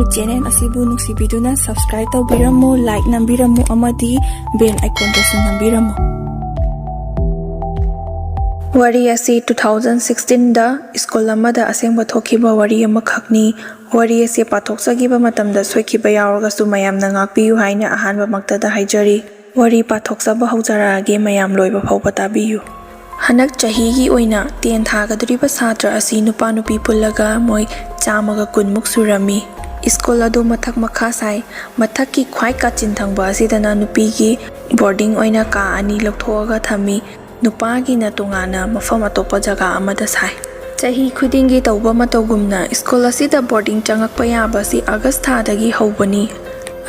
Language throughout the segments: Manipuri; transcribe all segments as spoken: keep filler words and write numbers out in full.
ꯆꯦꯅꯦꯜ ꯑꯁꯤꯕꯨ ꯅꯨꯡꯁꯤꯕꯤꯗꯨꯅ subscribe ꯇꯧꯕꯤꯔꯝꯃꯨ, like ꯅꯝꯕꯤꯔꯝꯃꯨ ꯑꯃꯗꯤ bell iconꯗꯁꯨ ꯅꯝꯕꯤꯔꯝꯃꯨ꯫ ꯋꯥꯔꯤ ꯑꯁꯤ two thousand sixteenꯗ ꯁ꯭ꯀꯨꯜ ꯑꯃꯗ ꯑꯁꯦꯡꯕ ꯊꯣꯛꯈꯤꯕ ꯋꯥꯔꯤ ꯑꯃꯈꯛꯅꯤ꯫ ꯋꯥꯔꯤ ꯑꯁꯤ ꯄꯥꯊꯣꯛꯆꯈꯤꯕ ꯃꯇꯝꯗ ꯁꯣꯏꯈꯤꯕ ꯌꯥꯎꯔꯒꯁꯨ ꯃꯌꯥꯝꯅ ꯉꯥꯛꯄꯤꯌꯨ ꯍꯥꯏꯅ ꯑꯍꯥꯟꯕꯃꯛꯇꯗ ꯍꯥꯏꯖꯔꯤ꯫ ꯋꯥꯔꯤ ꯄꯥꯊꯣꯛꯆꯕ ꯍꯧꯖꯔꯛꯑꯒꯦ, ꯃꯌꯥꯝ ꯂꯣꯏꯕ ꯐꯥꯎꯕ ꯇꯥꯕꯤꯌꯨ꯫ ꯍꯟꯗꯛ ꯆꯍꯤꯒꯤ ꯑꯣꯏꯅ ten ꯊꯥꯒꯗꯧꯔꯤꯕ ꯁꯥꯇ꯭ꯔ ꯑꯁꯤ ꯅꯨꯄꯥ ꯅꯨꯄꯤ ꯄꯨꯜꯂꯒ ꯃꯣꯏ ꯆꯥꯝꯃꯒ ꯀꯨꯟꯃꯨꯛ ꯁꯨꯔꯝꯃꯤ꯫ ꯁ꯭ꯀꯨꯜ ꯑꯗꯨ ꯃꯊꯛ ꯃꯈꯥ ꯁꯥꯏ꯫ ꯃꯊꯛꯀꯤ ꯈ꯭ꯋꯥꯏ ꯀꯥꯆꯤꯟ ꯊꯪꯕ ꯑꯁꯤꯗꯅ ꯅꯨꯄꯤꯒꯤ boarding ꯑꯣꯏꯅ ꯀꯥ ꯑꯅꯤ ꯂꯧꯊꯣꯛꯑꯒ ꯊꯝꯃꯤ꯫ ꯅꯨꯄꯥꯒꯤꯅ ꯇꯣꯉꯥꯟꯅ ꯃꯐꯝ ꯑꯇꯣꯞꯄ ꯖꯒꯥ ꯑꯃꯗ ꯁꯥꯏ꯫ ꯆꯍꯤ ꯈꯨꯗꯤꯡꯒꯤ ꯇꯧꯕ ꯃꯇꯧꯒꯨꯝꯅ ꯁ꯭ꯀꯨꯜ ꯑꯁꯤꯗ boarding ꯆꯪꯉꯛꯄ ꯌꯥꯕꯁꯤ ꯑꯥꯒꯁ ꯊꯥꯗꯒꯤ ꯍꯧꯕꯅꯤ꯫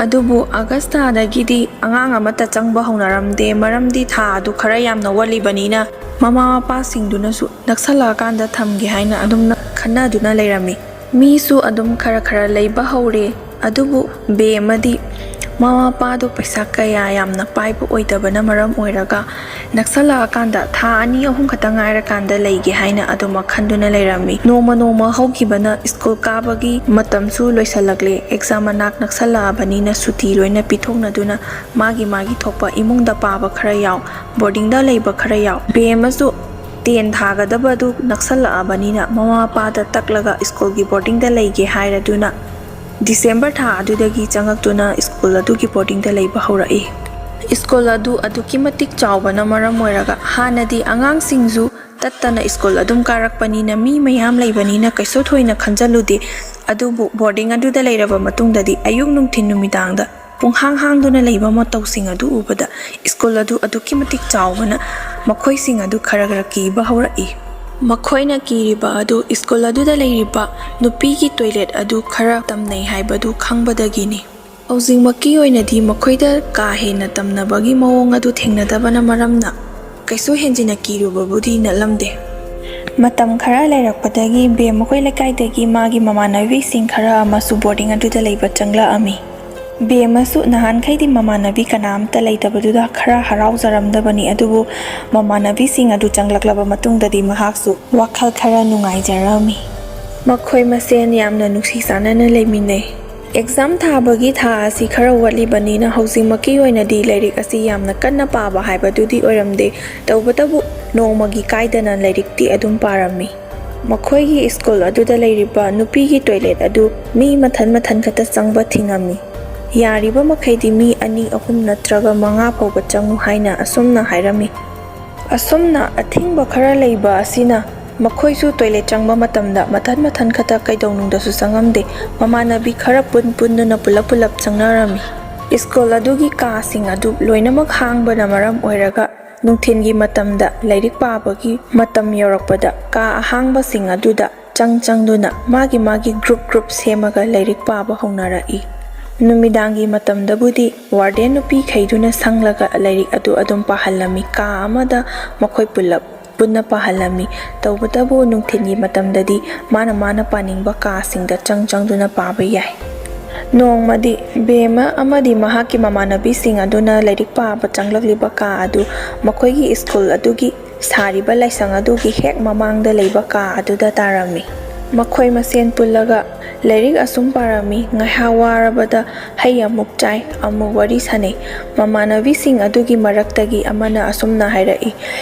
ꯑꯗꯨꯕꯨ ꯑꯥꯒꯁ ꯊꯥꯗꯒꯤꯗꯤ ꯑꯉꯥꯡ ꯑꯃꯠꯇ ꯆꯪꯕ ꯍꯧꯅꯔꯝꯗꯦ, ꯃꯔꯝꯗꯤ ꯊꯥ ꯑꯗꯨ ꯈꯔ ꯌꯥꯝꯅ ꯋꯥꯠꯂꯤꯕꯅꯤꯅ ꯃꯃꯥ ꯃꯄꯥꯁꯤꯡꯗꯨꯅꯁꯨ ꯅꯛꯁꯜꯂꯛꯑꯀꯥꯟꯗ ꯊꯝꯒꯦ ꯍꯥꯏꯅ ꯑꯗꯨꯝ ꯈꯟꯅꯗꯨꯅ ꯂꯩꯔꯝꯃꯤ꯫ ꯃꯤꯁꯨ ꯑꯗꯨꯝ ꯈꯔ ꯈꯔ ꯂꯩꯕ ꯍꯧꯔꯦ꯫ ꯑꯗꯨꯕꯨ ꯕꯦ ꯑꯃꯗꯤ ꯃꯃꯥ ꯃꯄꯥꯗꯣ ꯄꯩꯁꯥ ꯀꯌꯥ ꯌꯥꯝꯅ ꯄꯥꯏꯕ ꯑꯣꯏꯗꯕꯅ ꯃꯔꯝ ꯑꯣꯏꯔꯒ ꯅꯛꯁꯜꯂꯛꯑꯀꯥꯟꯗ ꯊꯥ ꯑꯅꯤ ꯑꯍꯨꯝ ꯈꯛꯇ ꯉꯥꯏꯔꯀꯥꯟꯗ ꯂꯩꯒꯦ ꯍꯥꯏꯅ ꯑꯗꯨꯃꯛ ꯈꯟꯗꯨꯅ ꯂꯩꯔꯝꯃꯤ꯫ ꯅꯣꯡꯃ ꯅꯣꯡꯃ ꯍꯧꯈꯤꯕꯅ ꯁ꯭ꯀꯨꯜ ꯀꯥꯕꯒꯤ ꯃꯇꯝꯁꯨ ꯂꯣꯏꯁꯜꯂꯛꯂꯦ꯫ Exam ꯃꯅꯥꯛ ꯅꯛꯁꯜꯂꯛꯑꯕꯅꯤꯅ ꯁꯨꯇꯤ ꯂꯣꯏꯅ ꯄꯤꯊꯣꯛꯅꯗꯨꯅ ꯃꯥꯒꯤ ꯃꯥꯒꯤ ꯊꯣꯛꯄ ꯏꯃꯨꯡꯗ ꯄꯥꯕ ꯈꯔ ꯌꯥꯎ, boardingꯗ ꯂꯩꯕ ꯈꯔ ꯌꯥꯎ꯫ ꯕꯦ ꯑꯃꯁꯨ ten ꯊꯥꯒꯗꯕ ꯑꯗꯨ ꯅꯛꯁꯜꯂꯛꯑꯕꯅꯤꯅ ꯃꯃꯥ ꯃꯄꯥꯗ ꯇꯛꯂꯒ ꯁ꯭ꯀꯨꯜꯒꯤ boardingꯗ ꯂꯩꯒꯦ ꯍꯥꯏꯔꯗꯨꯅ ꯗꯤꯁꯦꯝꯕꯔ ꯊꯥ ꯑꯗꯨꯗꯒꯤ ꯆꯪꯉꯛꯇꯨꯅ ꯁ꯭ꯀꯨꯜ ꯑꯗꯨꯒꯤ boardingꯗ ꯂꯩꯕ ꯍꯧꯔꯛꯏ꯫ ꯁ꯭ꯀꯨꯜ ꯑꯗꯨ ꯑꯗꯨꯛꯀꯤ ꯃꯇꯤꯛ ꯆꯥꯎꯕꯅ ꯃꯔꯝ ꯑꯣꯏꯔꯒ ꯍꯥꯟꯅꯗꯤ ꯑꯉꯥꯡꯁꯤꯡꯁꯨ ꯇꯠꯇꯅ ꯁ꯭ꯀꯨꯜ ꯑꯗꯨꯝ ꯀꯥꯔꯛꯄꯅꯤꯅ ꯃꯤ ꯃꯌꯥꯝ ꯂꯩꯕꯅꯤꯅ ꯀꯩꯁꯨ ꯊꯣꯏꯅ ꯈꯟꯖꯜꯂꯨꯗꯦ꯫ ꯑꯗꯨꯕꯨ boarding ꯑꯗꯨꯗ ꯂꯩꯔꯕ ꯃꯇꯨꯡꯗꯗꯤ ꯑꯌꯨꯛ ꯅꯨꯡꯊꯤꯟ ꯅꯨꯃꯤꯗꯥꯡꯗ ꯄꯨꯡꯍꯥꯡ ꯍꯥꯡꯗꯨꯅ ꯂꯩꯕ ꯃꯇꯧꯁꯤꯡ ꯑꯗꯨ ꯎꯕꯗ ꯁ꯭ꯀꯨꯜ ꯑꯗꯨ ꯑꯗꯨꯛꯀꯤ ꯃꯇꯤꯛ ꯆꯥꯎꯕꯅ ꯃꯈꯣꯏꯁꯤꯡ ꯑꯗꯨ ꯈꯔ ꯈꯔ ꯀꯤꯕ ꯍꯧꯔꯛꯏ꯫ ꯃꯈꯣꯏꯅ ꯀꯤꯔꯤꯕ ꯑꯗꯨ ꯁ꯭ꯀꯨꯜ ꯑꯗꯨꯗ ꯂꯩꯔꯤꯕ ꯅꯨꯄꯤꯒꯤ toilet ꯑꯗꯨ ꯈꯔ ꯇꯝꯅꯩ ꯍꯥꯏꯕꯗꯨ ꯈꯪꯕꯗꯒꯤꯅꯤ꯫ ꯍꯧꯖꯤꯛꯃꯛꯀꯤ ꯑꯣꯏꯅꯗꯤ ꯃꯈꯣꯏꯗ ꯀꯥ ꯍꯦꯟꯅ ꯇꯝꯅꯕꯒꯤ ꯃꯑꯣꯡ ꯑꯗꯨ ꯊꯦꯡꯅꯗꯕꯅ ꯃꯔꯝꯅ ꯀꯩꯁꯨ ꯍꯦꯟꯖꯤꯟꯅ ꯀꯤꯔꯨꯕꯕꯨꯗꯤ ꯅꯠꯂꯝꯗꯦ꯫ ꯃꯇꯝ ꯈꯔ ꯂꯩꯔꯛꯄꯗꯒꯤ ꯕꯦꯝ ꯃꯈꯣꯏ ꯂꯩꯀꯥꯏꯗꯒꯤ ꯃꯥꯒꯤ ꯃꯃꯥꯟꯅꯕꯤꯁꯤꯡ ꯈꯔ ꯑꯃꯁꯨ boarding ꯑꯗꯨꯗ ꯂꯩꯕ ꯆꯪꯂꯛꯑꯝꯃꯤ꯫ ꯕꯦꯝ ꯑꯃꯁꯨ ꯅꯍꯥꯟꯈꯩꯗꯤ ꯃꯃꯥꯟꯅꯕꯤ ꯀꯅꯥꯝꯇ ꯂꯩꯇꯕꯗꯨꯗ ꯈꯔ ꯍꯔꯥꯎꯖꯔꯝꯗꯕꯅꯤ, ꯑꯗꯨꯕꯨ ꯃꯃꯥꯟꯅꯕꯤꯁꯤꯡ ꯑꯗꯨ ꯆꯪꯂꯛꯂꯕ ꯃꯇꯨꯡꯗꯗꯤ ꯃꯍꯥꯛꯁꯨ ꯋꯥꯈꯜ ꯈꯔ ꯅꯨꯡꯉꯥꯏꯖꯔꯝꯃꯤ꯫ ꯃꯈꯣꯏ ꯃꯁꯦꯟ ꯌꯥꯝꯅ ꯅꯨꯡꯁꯤ ꯆꯥꯟꯅꯅ ꯂꯩꯃꯤꯟꯅꯩ꯫ ꯑꯦꯛꯖꯥꯝ ꯊꯥꯕꯒꯤ ꯊꯥ ꯑꯁꯤ ꯈꯔ ꯋꯥꯠꯂꯤꯕꯅꯤꯅ ꯍꯧꯖꯤꯛꯃꯛꯀꯤ ꯑꯣꯏꯅꯗꯤ ꯂꯥꯏꯔꯤꯛ ꯑꯁꯤ ꯌꯥꯝꯅ ꯀꯟꯅ ꯄꯥꯕ ꯍꯥꯏꯕꯗꯨꯗꯤ ꯑꯣꯏꯔꯝꯗꯦ꯫ ꯇꯧꯕꯇꯕꯨ ꯅꯣꯡꯃꯒꯤ ꯀꯥꯏꯗꯅ ꯂꯥꯏꯔꯤꯛꯇꯤ ꯑꯗꯨꯝ ꯄꯥꯔꯝꯃꯤ꯫ ꯃꯈꯣꯏꯒꯤ ꯁ꯭ꯀꯨꯜ ꯑꯗꯨꯗ ꯂꯩꯔꯤꯕ ꯅꯨꯄꯤꯒꯤ ꯇꯣꯏꯂꯦꯠ ꯑꯗꯨ ꯃꯤ ꯃꯊꯟ ꯃꯊꯟ ꯈꯛꯇ ꯆꯪꯕ ꯊꯤꯡꯉꯝꯃꯤ꯫ ꯌꯥꯔꯤꯕ ꯃꯈꯩꯗꯤ ꯃꯤ ꯑꯅꯤ, ꯑꯍꯨꯝ ꯅꯠꯇ꯭ꯔꯒ ꯃꯉꯥ ꯐꯥꯎꯕ ꯆꯪꯉꯨ ꯍꯥꯏꯅ ꯑꯁꯨꯝꯅ ꯍꯥꯏꯔꯝꯃꯤ꯫ ꯑꯁꯨꯝꯅ ꯑꯊꯤꯡꯕ ꯈꯔ ꯂꯩꯕ ꯑꯁꯤꯅ ꯃꯈꯣꯏꯁꯨ ꯇꯣꯏꯂꯦꯠ ꯆꯪꯕ ꯃꯇꯝꯗ ꯃꯊꯟ ꯃꯊꯟ ꯈꯛꯇ ꯀꯩꯗꯧꯅꯨꯡꯗꯁꯨ ꯆꯪꯉꯝꯗꯦ꯫ ꯃꯃꯥꯟꯅꯕꯤ ꯈꯔ ꯄꯨꯟ ꯄꯨꯟꯗꯨꯅ ꯄꯨꯂꯞ ꯄꯨꯂꯞ ꯆꯪꯅꯔꯝꯃꯤ꯫ ꯁ꯭ꯀꯨꯜ ꯑꯗꯨꯒꯤ ꯀꯥꯁꯤꯡ ꯑꯗꯨ ꯂꯣꯏꯅꯃꯛ ꯍꯥꯡꯕꯅ ꯃꯔꯝ ꯑꯣꯏꯔꯒ ꯅꯨꯡꯊꯤꯜꯒꯤ ꯃꯇꯝꯗ ꯂꯥꯏꯔꯤꯛ ꯄꯥꯕꯒꯤ ꯃꯇꯝ ꯌꯧꯔꯛꯄꯗ ꯀꯥ ꯑꯍꯥꯡꯕꯁꯤꯡ ꯑꯗꯨꯗ ꯆꯪ ꯆꯪꯗꯨꯅ ꯃꯥꯒꯤ ꯃꯥꯒꯤ ꯒ꯭ꯔꯨꯞ ꯒ꯭ꯔꯨꯞ ꯁꯦꯝꯃꯒ ꯂꯥꯏꯔꯤꯛ ꯄꯥꯕ ꯍꯧꯅꯔꯛꯏ꯫ ꯅꯨꯃꯤꯗꯥꯡꯒꯤ ꯃꯇꯝꯗꯕꯨꯗꯤ ꯋꯥꯔꯗꯦꯟ ꯅꯨꯄꯤꯈꯩꯗꯨꯅ ꯁꯪꯂꯒ ꯂꯥꯏꯔꯤꯛ ꯑꯗꯨ ꯑꯗꯨꯝ ꯄꯥꯍꯜꯂꯝꯃꯤ꯫ ꯀꯥ ꯑꯃꯗ ꯃꯈꯣꯏ ꯄꯨꯂꯞ ꯄꯨꯟꯅ ꯄꯥꯍꯜꯂꯝꯃꯤ꯫ ꯇꯧꯕꯇꯕꯨ ꯅꯨꯡꯊꯤꯜꯒꯤ ꯃꯇꯝꯗꯗꯤ ꯃꯥꯅ ꯃꯥꯅ ꯄꯥꯅꯤꯡꯕ ꯀꯥꯁꯤꯡꯗ ꯆꯪ ꯆꯪꯗꯨꯅ ꯄꯥꯕ ꯌꯥꯏ꯫ ꯅꯣꯡꯃꯗꯤ ꯕꯦꯝꯃ ꯑꯃꯗꯤ ꯃꯍꯥꯛꯀꯤ ꯃꯃꯥꯟꯅꯕꯤꯁꯤꯡ ꯑꯗꯨꯅ ꯂꯥꯏꯔꯤꯛ ꯄꯥꯕ ꯆꯪꯂꯛꯂꯤꯕ ꯀꯥ ꯑꯗꯨ ꯃꯈꯣꯏꯒꯤ ꯁ꯭ꯀꯨꯜ ꯑꯗꯨꯒꯤ ꯁꯥꯔꯤꯕ ꯂꯥꯏꯁꯪ ꯑꯗꯨꯒꯤ ꯍꯦꯛ ꯃꯃꯥꯡꯗ ꯂꯩꯕ ꯀꯥ ꯑꯗꯨꯗ ꯇꯥꯔꯝꯃꯤ꯫ ꯃꯈꯣꯏ ꯃꯁꯦꯟ ꯄꯨꯜꯂꯒ ꯂꯥꯏꯔꯤꯛ ꯑꯁꯨꯝ ꯄꯥꯔꯝꯃꯤ꯫ ꯉꯥꯏꯍꯥꯛ ꯋꯥꯔꯕꯗ ꯍꯩ ꯑꯃꯨꯛ ꯆꯥꯏ, ꯑꯃꯨꯛ ꯋꯥꯔꯤ ꯁꯥꯅꯩ꯫ ꯃꯃꯥꯟꯅꯕꯤꯁꯤꯡ ꯑꯗꯨꯒꯤ ꯃꯔꯛꯇꯒꯤ ꯑꯃꯅ ꯑꯁꯨꯝꯅ ꯍꯥꯏꯔꯛꯏ,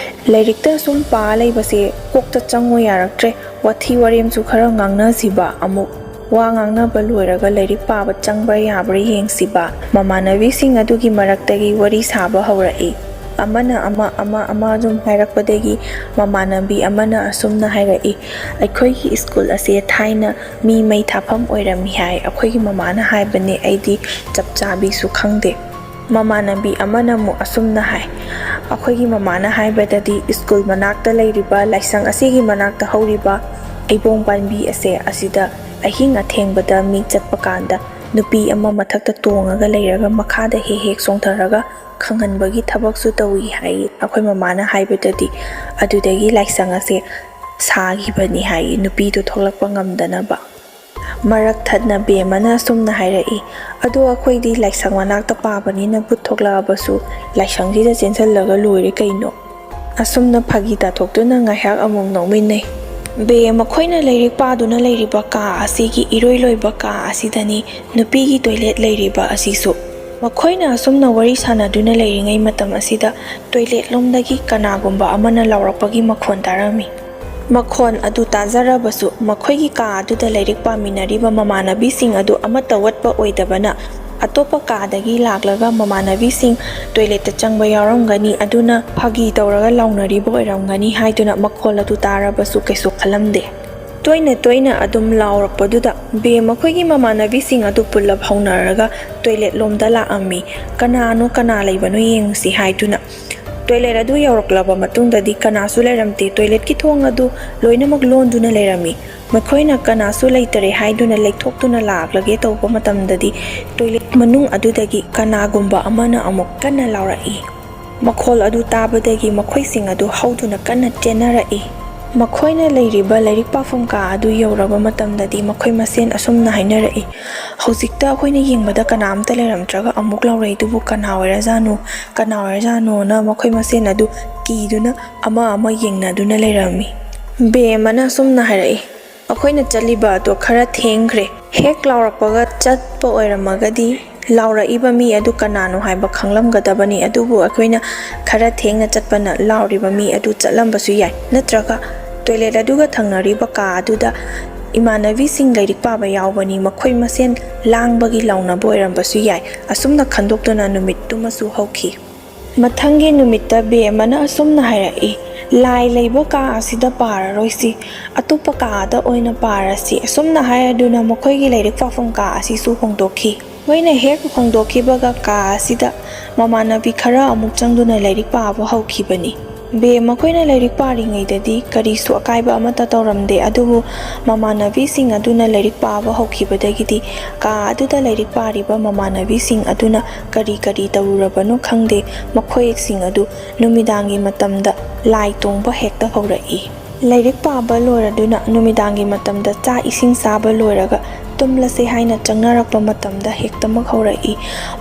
"ꯂꯥꯏꯔꯤꯛꯇ ꯑꯁꯨꯝ ꯄꯥ ꯂꯩꯕꯁꯦ ꯀꯣꯛꯇ ꯆꯪꯉꯨ ꯌꯥꯔꯛꯇ꯭ꯔꯦ꯫ ꯋꯥꯊꯤ ꯋꯥꯔꯦꯝꯁꯨ ꯈꯔ ꯉꯥꯡꯅꯁꯤꯕ ꯑꯃꯨꯛ꯫" ꯋꯥ ꯉꯥꯡꯅꯕ ꯂꯣꯏꯔꯒ ꯂꯥꯏꯔꯤꯛ ꯄꯥꯕ ꯆꯪꯕ꯭ꯔꯥ ꯌꯥꯕ꯭ꯔꯥ ꯌꯦꯡꯁꯤꯕ꯫ ꯃꯃꯥꯟꯅꯕꯤꯁꯤꯡ ꯑꯗꯨꯒꯤ ꯃꯔꯛꯇꯒꯤ ꯋꯥꯔꯤ ꯁꯥꯕ ꯍꯧꯔꯛꯏ꯫ ꯑꯃꯅ ꯑꯃ, ꯑꯃ, ꯑꯃ ꯑꯗꯨꯝ ꯍꯥꯏꯔꯛꯄꯗꯒꯤ ꯃꯃꯥꯟꯅꯕꯤ ꯑꯃꯅ ꯑꯁꯨꯝꯅ ꯍꯥꯏꯔꯛꯏ, "ꯑꯩꯈꯣꯏꯒꯤ ꯁ꯭ꯀꯨꯜ ꯑꯁꯦ ꯊꯥꯏꯅ ꯃꯤ ꯃꯩ ꯊꯥꯐꯝ ꯑꯣꯏꯔꯝꯃꯤ ꯍꯥꯏ꯫ ꯑꯩꯈꯣꯏꯒꯤ ꯃꯃꯥꯅ ꯍꯥꯏꯕꯅꯦ, ꯑꯩꯗꯤ ꯆꯞ ꯆꯥꯕꯤꯁꯨ ꯈꯪꯗꯦ꯫" ꯃꯃꯥꯟꯅꯕꯤ ꯑꯃꯅ ꯑꯃꯨꯛ ꯑꯁꯨꯝꯅ ꯍꯥꯏ, "ꯑꯩꯈꯣꯏꯒꯤ ꯃꯃꯥꯅ ꯍꯥꯏꯕꯗꯗꯤ ꯁ꯭ꯀꯨꯜ ꯃꯅꯥꯛꯇ ꯂꯩꯔꯤꯕ ꯂꯥꯏꯁꯪ ꯑꯁꯤꯒꯤ ꯃꯅꯥꯛꯇ ꯍꯧꯔꯤꯕ ꯍꯩꯕꯣꯡ ꯄꯥꯝꯕꯤ ꯑꯁꯦ ꯑꯁꯤꯗ ꯑꯍꯤꯡ ꯑꯊꯦꯡꯕꯗ ꯃꯤ ꯆꯠꯄ ꯀꯥꯟꯗ ꯅꯨꯄꯤ ꯑꯃ ꯃꯊꯛꯇ ꯇꯣꯡꯉꯒ ꯂꯩꯔꯒ ꯃꯈꯥꯗ ꯍꯦꯛ ꯍꯦꯛ ꯆꯣꯡꯊꯔꯒ ꯈꯪꯍꯟꯕꯒꯤ ꯊꯕꯛꯁꯨ ꯇꯧꯏ ꯍꯥꯏ꯫ ꯑꯩꯈꯣꯏ ꯃꯃꯥꯅ ꯍꯥꯏꯕꯗꯗꯤ ꯑꯗꯨꯗꯒꯤ ꯂꯥꯏꯁꯪ ꯑꯁꯦ ꯁꯥꯈꯤꯕꯅꯤ ꯍꯥꯏ, ꯅꯨꯄꯤꯗꯨ ꯊꯣꯛꯂꯛꯄ ꯉꯝꯗꯅꯕ꯫" ꯃꯔꯛ ꯊꯠꯅ ꯕꯦꯝꯃꯅ ꯑꯁꯨꯝꯅ ꯍꯥꯏꯔꯛꯏ, "ꯑꯗꯣ ꯑꯩꯈꯣꯏꯗꯤ ꯂꯥꯏꯁꯪ ꯃꯅꯥꯛꯇ ꯄꯥꯕꯅꯤꯅ ꯚꯨꯠ ꯊꯣꯛꯂꯛꯑꯕꯁꯨ ꯂꯥꯏꯁꯪꯁꯤꯗ ꯆꯦꯟꯁꯤꯜꯂꯒ ꯂꯣꯏꯔꯦ ꯀꯩꯅꯣ꯫" ꯑꯁꯨꯝꯅ ꯐꯥꯒꯤ ꯇꯥꯊꯣꯛꯇꯨꯅ ꯉꯥꯏꯍꯥꯛ ꯑꯃꯨꯛ ꯅꯣꯛꯃꯤꯟꯅꯩ꯫ ꯕꯦ, ꯃꯈꯣꯏꯅ ꯂꯥꯏꯔꯤꯛ ꯄꯥꯗꯨꯅ ꯂꯩꯔꯤꯕ ꯀꯥ ꯑꯁꯤꯒꯤ ꯏꯔꯣꯏ ꯂꯣꯏꯕ ꯀꯥ ꯑꯁꯤꯗꯅꯤ ꯅꯨꯄꯤꯒꯤ ꯇꯣꯏꯂꯦꯠ ꯂꯩꯔꯤꯕ ꯑꯁꯤꯁꯨ꯫ ꯃꯈꯣꯏꯅ ꯑꯁꯨꯝꯅ ꯋꯥꯔꯤ ꯁꯥꯟꯅꯗꯨꯅ ꯂꯩꯔꯤꯉꯩ ꯃꯇꯝ ꯑꯁꯤꯗ ꯇꯣꯏꯂꯦꯠ ꯂꯣꯝꯗꯒꯤ ꯀꯅꯥꯒꯨꯝꯕ ꯑꯃꯅ ꯂꯥꯎꯔꯛꯄꯒꯤ ꯃꯈꯣꯟ ꯇꯥꯔꯝꯃꯤ꯫ ꯃꯈꯣꯟ ꯑꯗꯨ ꯇꯥꯖꯔꯕꯁꯨ ꯃꯈꯣꯏꯒꯤ ꯀꯥ ꯑꯗꯨꯗ ꯂꯥꯏꯔꯤꯛ ꯄꯥꯃꯤꯟꯅꯔꯤꯕ ꯃꯃꯥꯟꯅꯕꯤꯁꯤꯡ ꯑꯗꯨ ꯑꯃꯠꯇ ꯋꯥꯠꯄ ꯑꯣꯏꯗꯕꯅ ꯑꯇꯣꯞꯄ ꯀꯥꯗꯒꯤ ꯂꯥꯛꯂꯒ ꯃꯃꯥꯟꯅꯕꯤꯁꯤꯡ ꯇꯣꯏꯂꯦꯠꯇ ꯆꯪꯕ ꯌꯥꯎꯔꯝꯒꯅꯤ, ꯑꯗꯨꯅ ꯐꯥꯒꯤ ꯇꯧꯔꯒ ꯂꯥꯎꯅꯔꯤꯕ ꯑꯣꯏꯔꯝꯒꯅꯤ ꯍꯥꯏꯗꯨꯅ ꯃꯈꯣꯜ ꯑꯗꯨ ꯇꯥꯔꯕꯁꯨ ꯀꯩꯁꯨ ꯈꯜꯂꯝꯗꯦ꯫ ꯇꯣꯏꯅ ꯇꯣꯏꯅ ꯑꯗꯨꯝ ꯂꯥꯎꯔꯛꯄꯗꯨꯗ ꯕꯦ ꯃꯈꯣꯏꯒꯤ ꯃꯃꯥꯟꯅꯕꯤꯁꯤꯡ ꯑꯗꯨ ꯄꯨꯜꯂꯞ ꯍꯧꯅꯔꯒ ꯇꯣꯏꯂꯦꯠ ꯂꯣꯝꯗ ꯂꯥꯛꯑꯝꯃꯤ꯫ "ꯀꯅꯥꯅꯣ, ꯀꯅꯥ ꯂꯩꯕꯅꯣ ꯌꯦꯡꯉꯨꯁꯤ" ꯍꯥꯏꯗꯨꯅ꯫ ꯇꯣꯏꯂꯦꯠ ꯑꯗꯨ ꯌꯧꯔꯛꯂꯕ ꯃꯇꯨꯡꯗꯗꯤ ꯀꯅꯥꯁꯨ ꯂꯩꯔꯝꯗꯦ꯫ ꯇꯣꯏꯂꯦꯠꯀꯤ ꯊꯣꯡ ꯑꯗꯨ ꯂꯣꯏꯅꯃꯛ ꯂꯣꯟꯗꯨꯅ ꯂꯩꯔꯝꯃꯤ꯫ ꯃꯈꯣꯏꯅ ꯀꯅꯥꯁꯨ ꯂꯩꯇꯔꯦ ꯍꯥꯏꯗꯨꯅ ꯂꯩꯊꯣꯛꯇꯨꯅ ꯂꯥꯛꯂꯒꯦ ꯇꯧꯕ ꯃꯇꯝꯗꯗꯤ ꯇꯣꯏꯂꯦꯠ ꯃꯅꯨꯡ ꯑꯗꯨꯗꯒꯤ ꯀꯅꯥꯒꯨꯝꯕ ꯑꯃꯅ ꯑꯃꯨꯛ ꯀꯟꯅ ꯂꯥꯎꯔꯛꯏ꯫ ꯃꯈꯣꯜ ꯑꯗꯨ ꯇꯥꯕꯗꯒꯤ ꯃꯈꯣꯏꯁꯤꯡ ꯑꯗꯨ ꯍꯧꯗꯨꯅ ꯀꯟꯅ ꯆꯦꯟꯅꯔꯛꯏ꯫ ꯃꯈꯣꯏꯅ ꯂꯩꯔꯤꯕ ꯂꯥꯏꯔꯤꯛ ꯄꯥꯐꯝ ꯀꯥ ꯑꯗꯨ ꯌꯧꯔꯕ ꯃꯇꯝꯗꯗꯤ ꯃꯈꯣꯏ ꯃꯁꯦꯟ ꯑꯁꯨꯝꯅ ꯍꯥꯏꯅꯔꯛꯏ, "ꯍꯧꯖꯤꯛꯇ ꯑꯩꯈꯣꯏꯅ ꯌꯦꯡꯕꯗ ꯀꯅꯥꯝꯇ ꯂꯩꯔꯝꯗ꯭ꯔꯒ ꯑꯃꯨꯛ ꯂꯥꯎꯔꯛꯏꯗꯨꯕꯨ ꯀꯅꯥ ꯑꯣꯏꯔꯖꯥꯠꯅꯣ? ꯀꯅꯥ ꯑꯣꯏꯔꯖꯥꯠꯅꯣꯅ?" ꯃꯈꯣꯏ ꯃꯁꯦꯟ ꯑꯗꯨ ꯀꯤꯗꯨꯅ ꯑꯃ ꯑꯃ ꯌꯦꯡꯅꯗꯨꯅ ꯂꯩꯔꯝꯃꯤ꯫ ꯕꯦ ꯑꯃꯅ ꯑꯁꯨꯝꯅ ꯍꯥꯏꯔꯛꯏ, "ꯑꯩꯈꯣꯏꯅ ꯆꯠꯂꯤꯕ ꯑꯗꯣ ꯈꯔ ꯊꯦꯡꯈ꯭ꯔꯦ꯫ ꯍꯦꯛ ꯂꯥꯎꯔꯛꯄꯒ ꯆꯠꯄ ꯑꯣꯏꯔꯝꯃꯒꯗꯤ ꯂꯥꯎꯔꯛꯏꯕ ꯃꯤ ꯑꯗꯨ ꯀꯅꯥꯅꯣ ꯍꯥꯏꯕ ꯈꯪꯂꯝꯒꯗꯕꯅꯤ, ꯑꯗꯨꯕꯨ ꯑꯩꯈꯣꯏꯅ ꯈꯔ ꯊꯦꯡꯅ ꯆꯠꯄꯅ ꯂꯥꯎꯔꯤꯕ ꯃꯤ ꯑꯗꯨ ꯆꯠꯂꯝꯕꯁꯨ ꯌꯥꯏ, ꯅꯠꯇ꯭ꯔꯒ ꯇꯣꯏꯂꯦꯠ ꯑꯗꯨꯒ ꯊꯪꯅꯔꯤꯕ ꯀꯥ ꯑꯗꯨꯗ ꯏꯃꯥꯟꯅꯕꯤꯁꯤꯡ ꯂꯥꯏꯔꯤꯛ ꯄꯥꯕ ꯌꯥꯎꯕꯅꯤ, ꯃꯈꯣꯏ ꯃꯁꯦꯟ ꯂꯥꯡꯕꯒꯤ ꯂꯥꯎꯅꯕ ꯑꯣꯏꯔꯝꯕꯁꯨ ꯌꯥꯏ"꯫ ꯑꯁꯨꯝꯅ ꯈꯟꯗꯣꯛꯇꯨꯅ ꯅꯨꯃꯤꯠꯇꯨꯃꯁꯨ ꯍꯧꯈꯤ꯫ ꯃꯊꯪꯒꯤ ꯅꯨꯃꯤꯠꯇ ꯕꯦ ꯑꯃꯅ ꯑꯁꯨꯝꯅ ꯍꯥꯏꯔꯛꯏ, "ꯂꯥꯏ ꯂꯩꯕ ꯀꯥ ꯑꯁꯤꯗ ꯄꯥꯔꯔꯣꯏꯁꯤ, ꯑꯇꯣꯞꯄ ꯀꯥꯗ ꯑꯣꯏꯅ ꯄꯥꯔꯁꯤ"꯫ ꯑꯁꯨꯝꯅ ꯍꯥꯏꯔꯗꯨꯅ ꯃꯈꯣꯏꯒꯤ ꯂꯥꯏꯔꯤꯛ ꯄꯥꯐꯝ ꯀꯥ ꯑꯁꯤꯁꯨ ꯍꯣꯡꯗꯣꯛꯈꯤ꯫ ꯃꯈꯣꯏꯅ ꯍꯦꯛ ꯍꯣꯡꯗꯣꯛꯈꯤꯕꯒ ꯀꯥ ꯑꯁꯤꯗ ꯃꯃꯥꯟꯅꯕꯤ ꯈꯔ ꯑꯃꯨꯛ ꯆꯪꯗꯨꯅ ꯂꯥꯏꯔꯤꯛ ꯄꯥꯕ ꯍꯧꯈꯤꯕꯅꯤ꯫ ꯕꯦ ꯃꯈꯣꯏꯅ ꯂꯥꯏꯔꯤꯛ ꯄꯥꯔꯤꯉꯩꯗꯗꯤ ꯀꯔꯤꯁꯨ ꯑꯀꯥꯏꯕ ꯑꯃꯠꯇ ꯇꯧꯔꯝꯗꯦ, ꯑꯗꯨꯕꯨ ꯃꯃꯥꯟꯅꯕꯤꯁꯤꯡ ꯑꯗꯨꯅ ꯂꯥꯏꯔꯤꯛ ꯄꯥꯕ ꯍꯧꯈꯤꯕꯗꯒꯤꯗꯤ ꯀꯥ ꯑꯗꯨꯗ ꯂꯥꯏꯔꯤꯛ ꯄꯥꯔꯤꯕ ꯃꯃꯥꯟꯅꯕꯤꯁꯤꯡ ꯑꯗꯨꯅ ꯀꯔꯤ ꯀꯔꯤ ꯇꯧꯔꯨꯔꯕꯅꯣ ꯈꯪꯗꯦ, ꯃꯈꯣꯏꯁꯤꯡ ꯑꯗꯨ ꯅꯨꯃꯤꯗꯥꯡꯒꯤ ꯃꯇꯝꯗ ꯂꯥꯏ ꯇꯣꯡꯕ ꯍꯦꯛꯇ ꯍꯧꯔꯛꯏ꯫ ꯂꯥꯏꯔꯤꯛ ꯄꯥꯕ ꯂꯣꯏꯔꯗꯨꯅ ꯅꯨꯃꯤꯗꯥꯡꯒꯤ ꯃꯇꯝꯗ ꯆꯥꯛ ꯏꯁꯤꯡ ꯆꯥꯕ ꯂꯣꯏꯔꯒ ꯇꯨꯝꯂꯁꯦ ꯍꯥꯏꯅ ꯆꯪꯅꯔꯛꯄ ꯃꯇꯝꯗ ꯍꯦꯛꯇꯃꯛ ꯍꯧꯔꯛꯏ꯫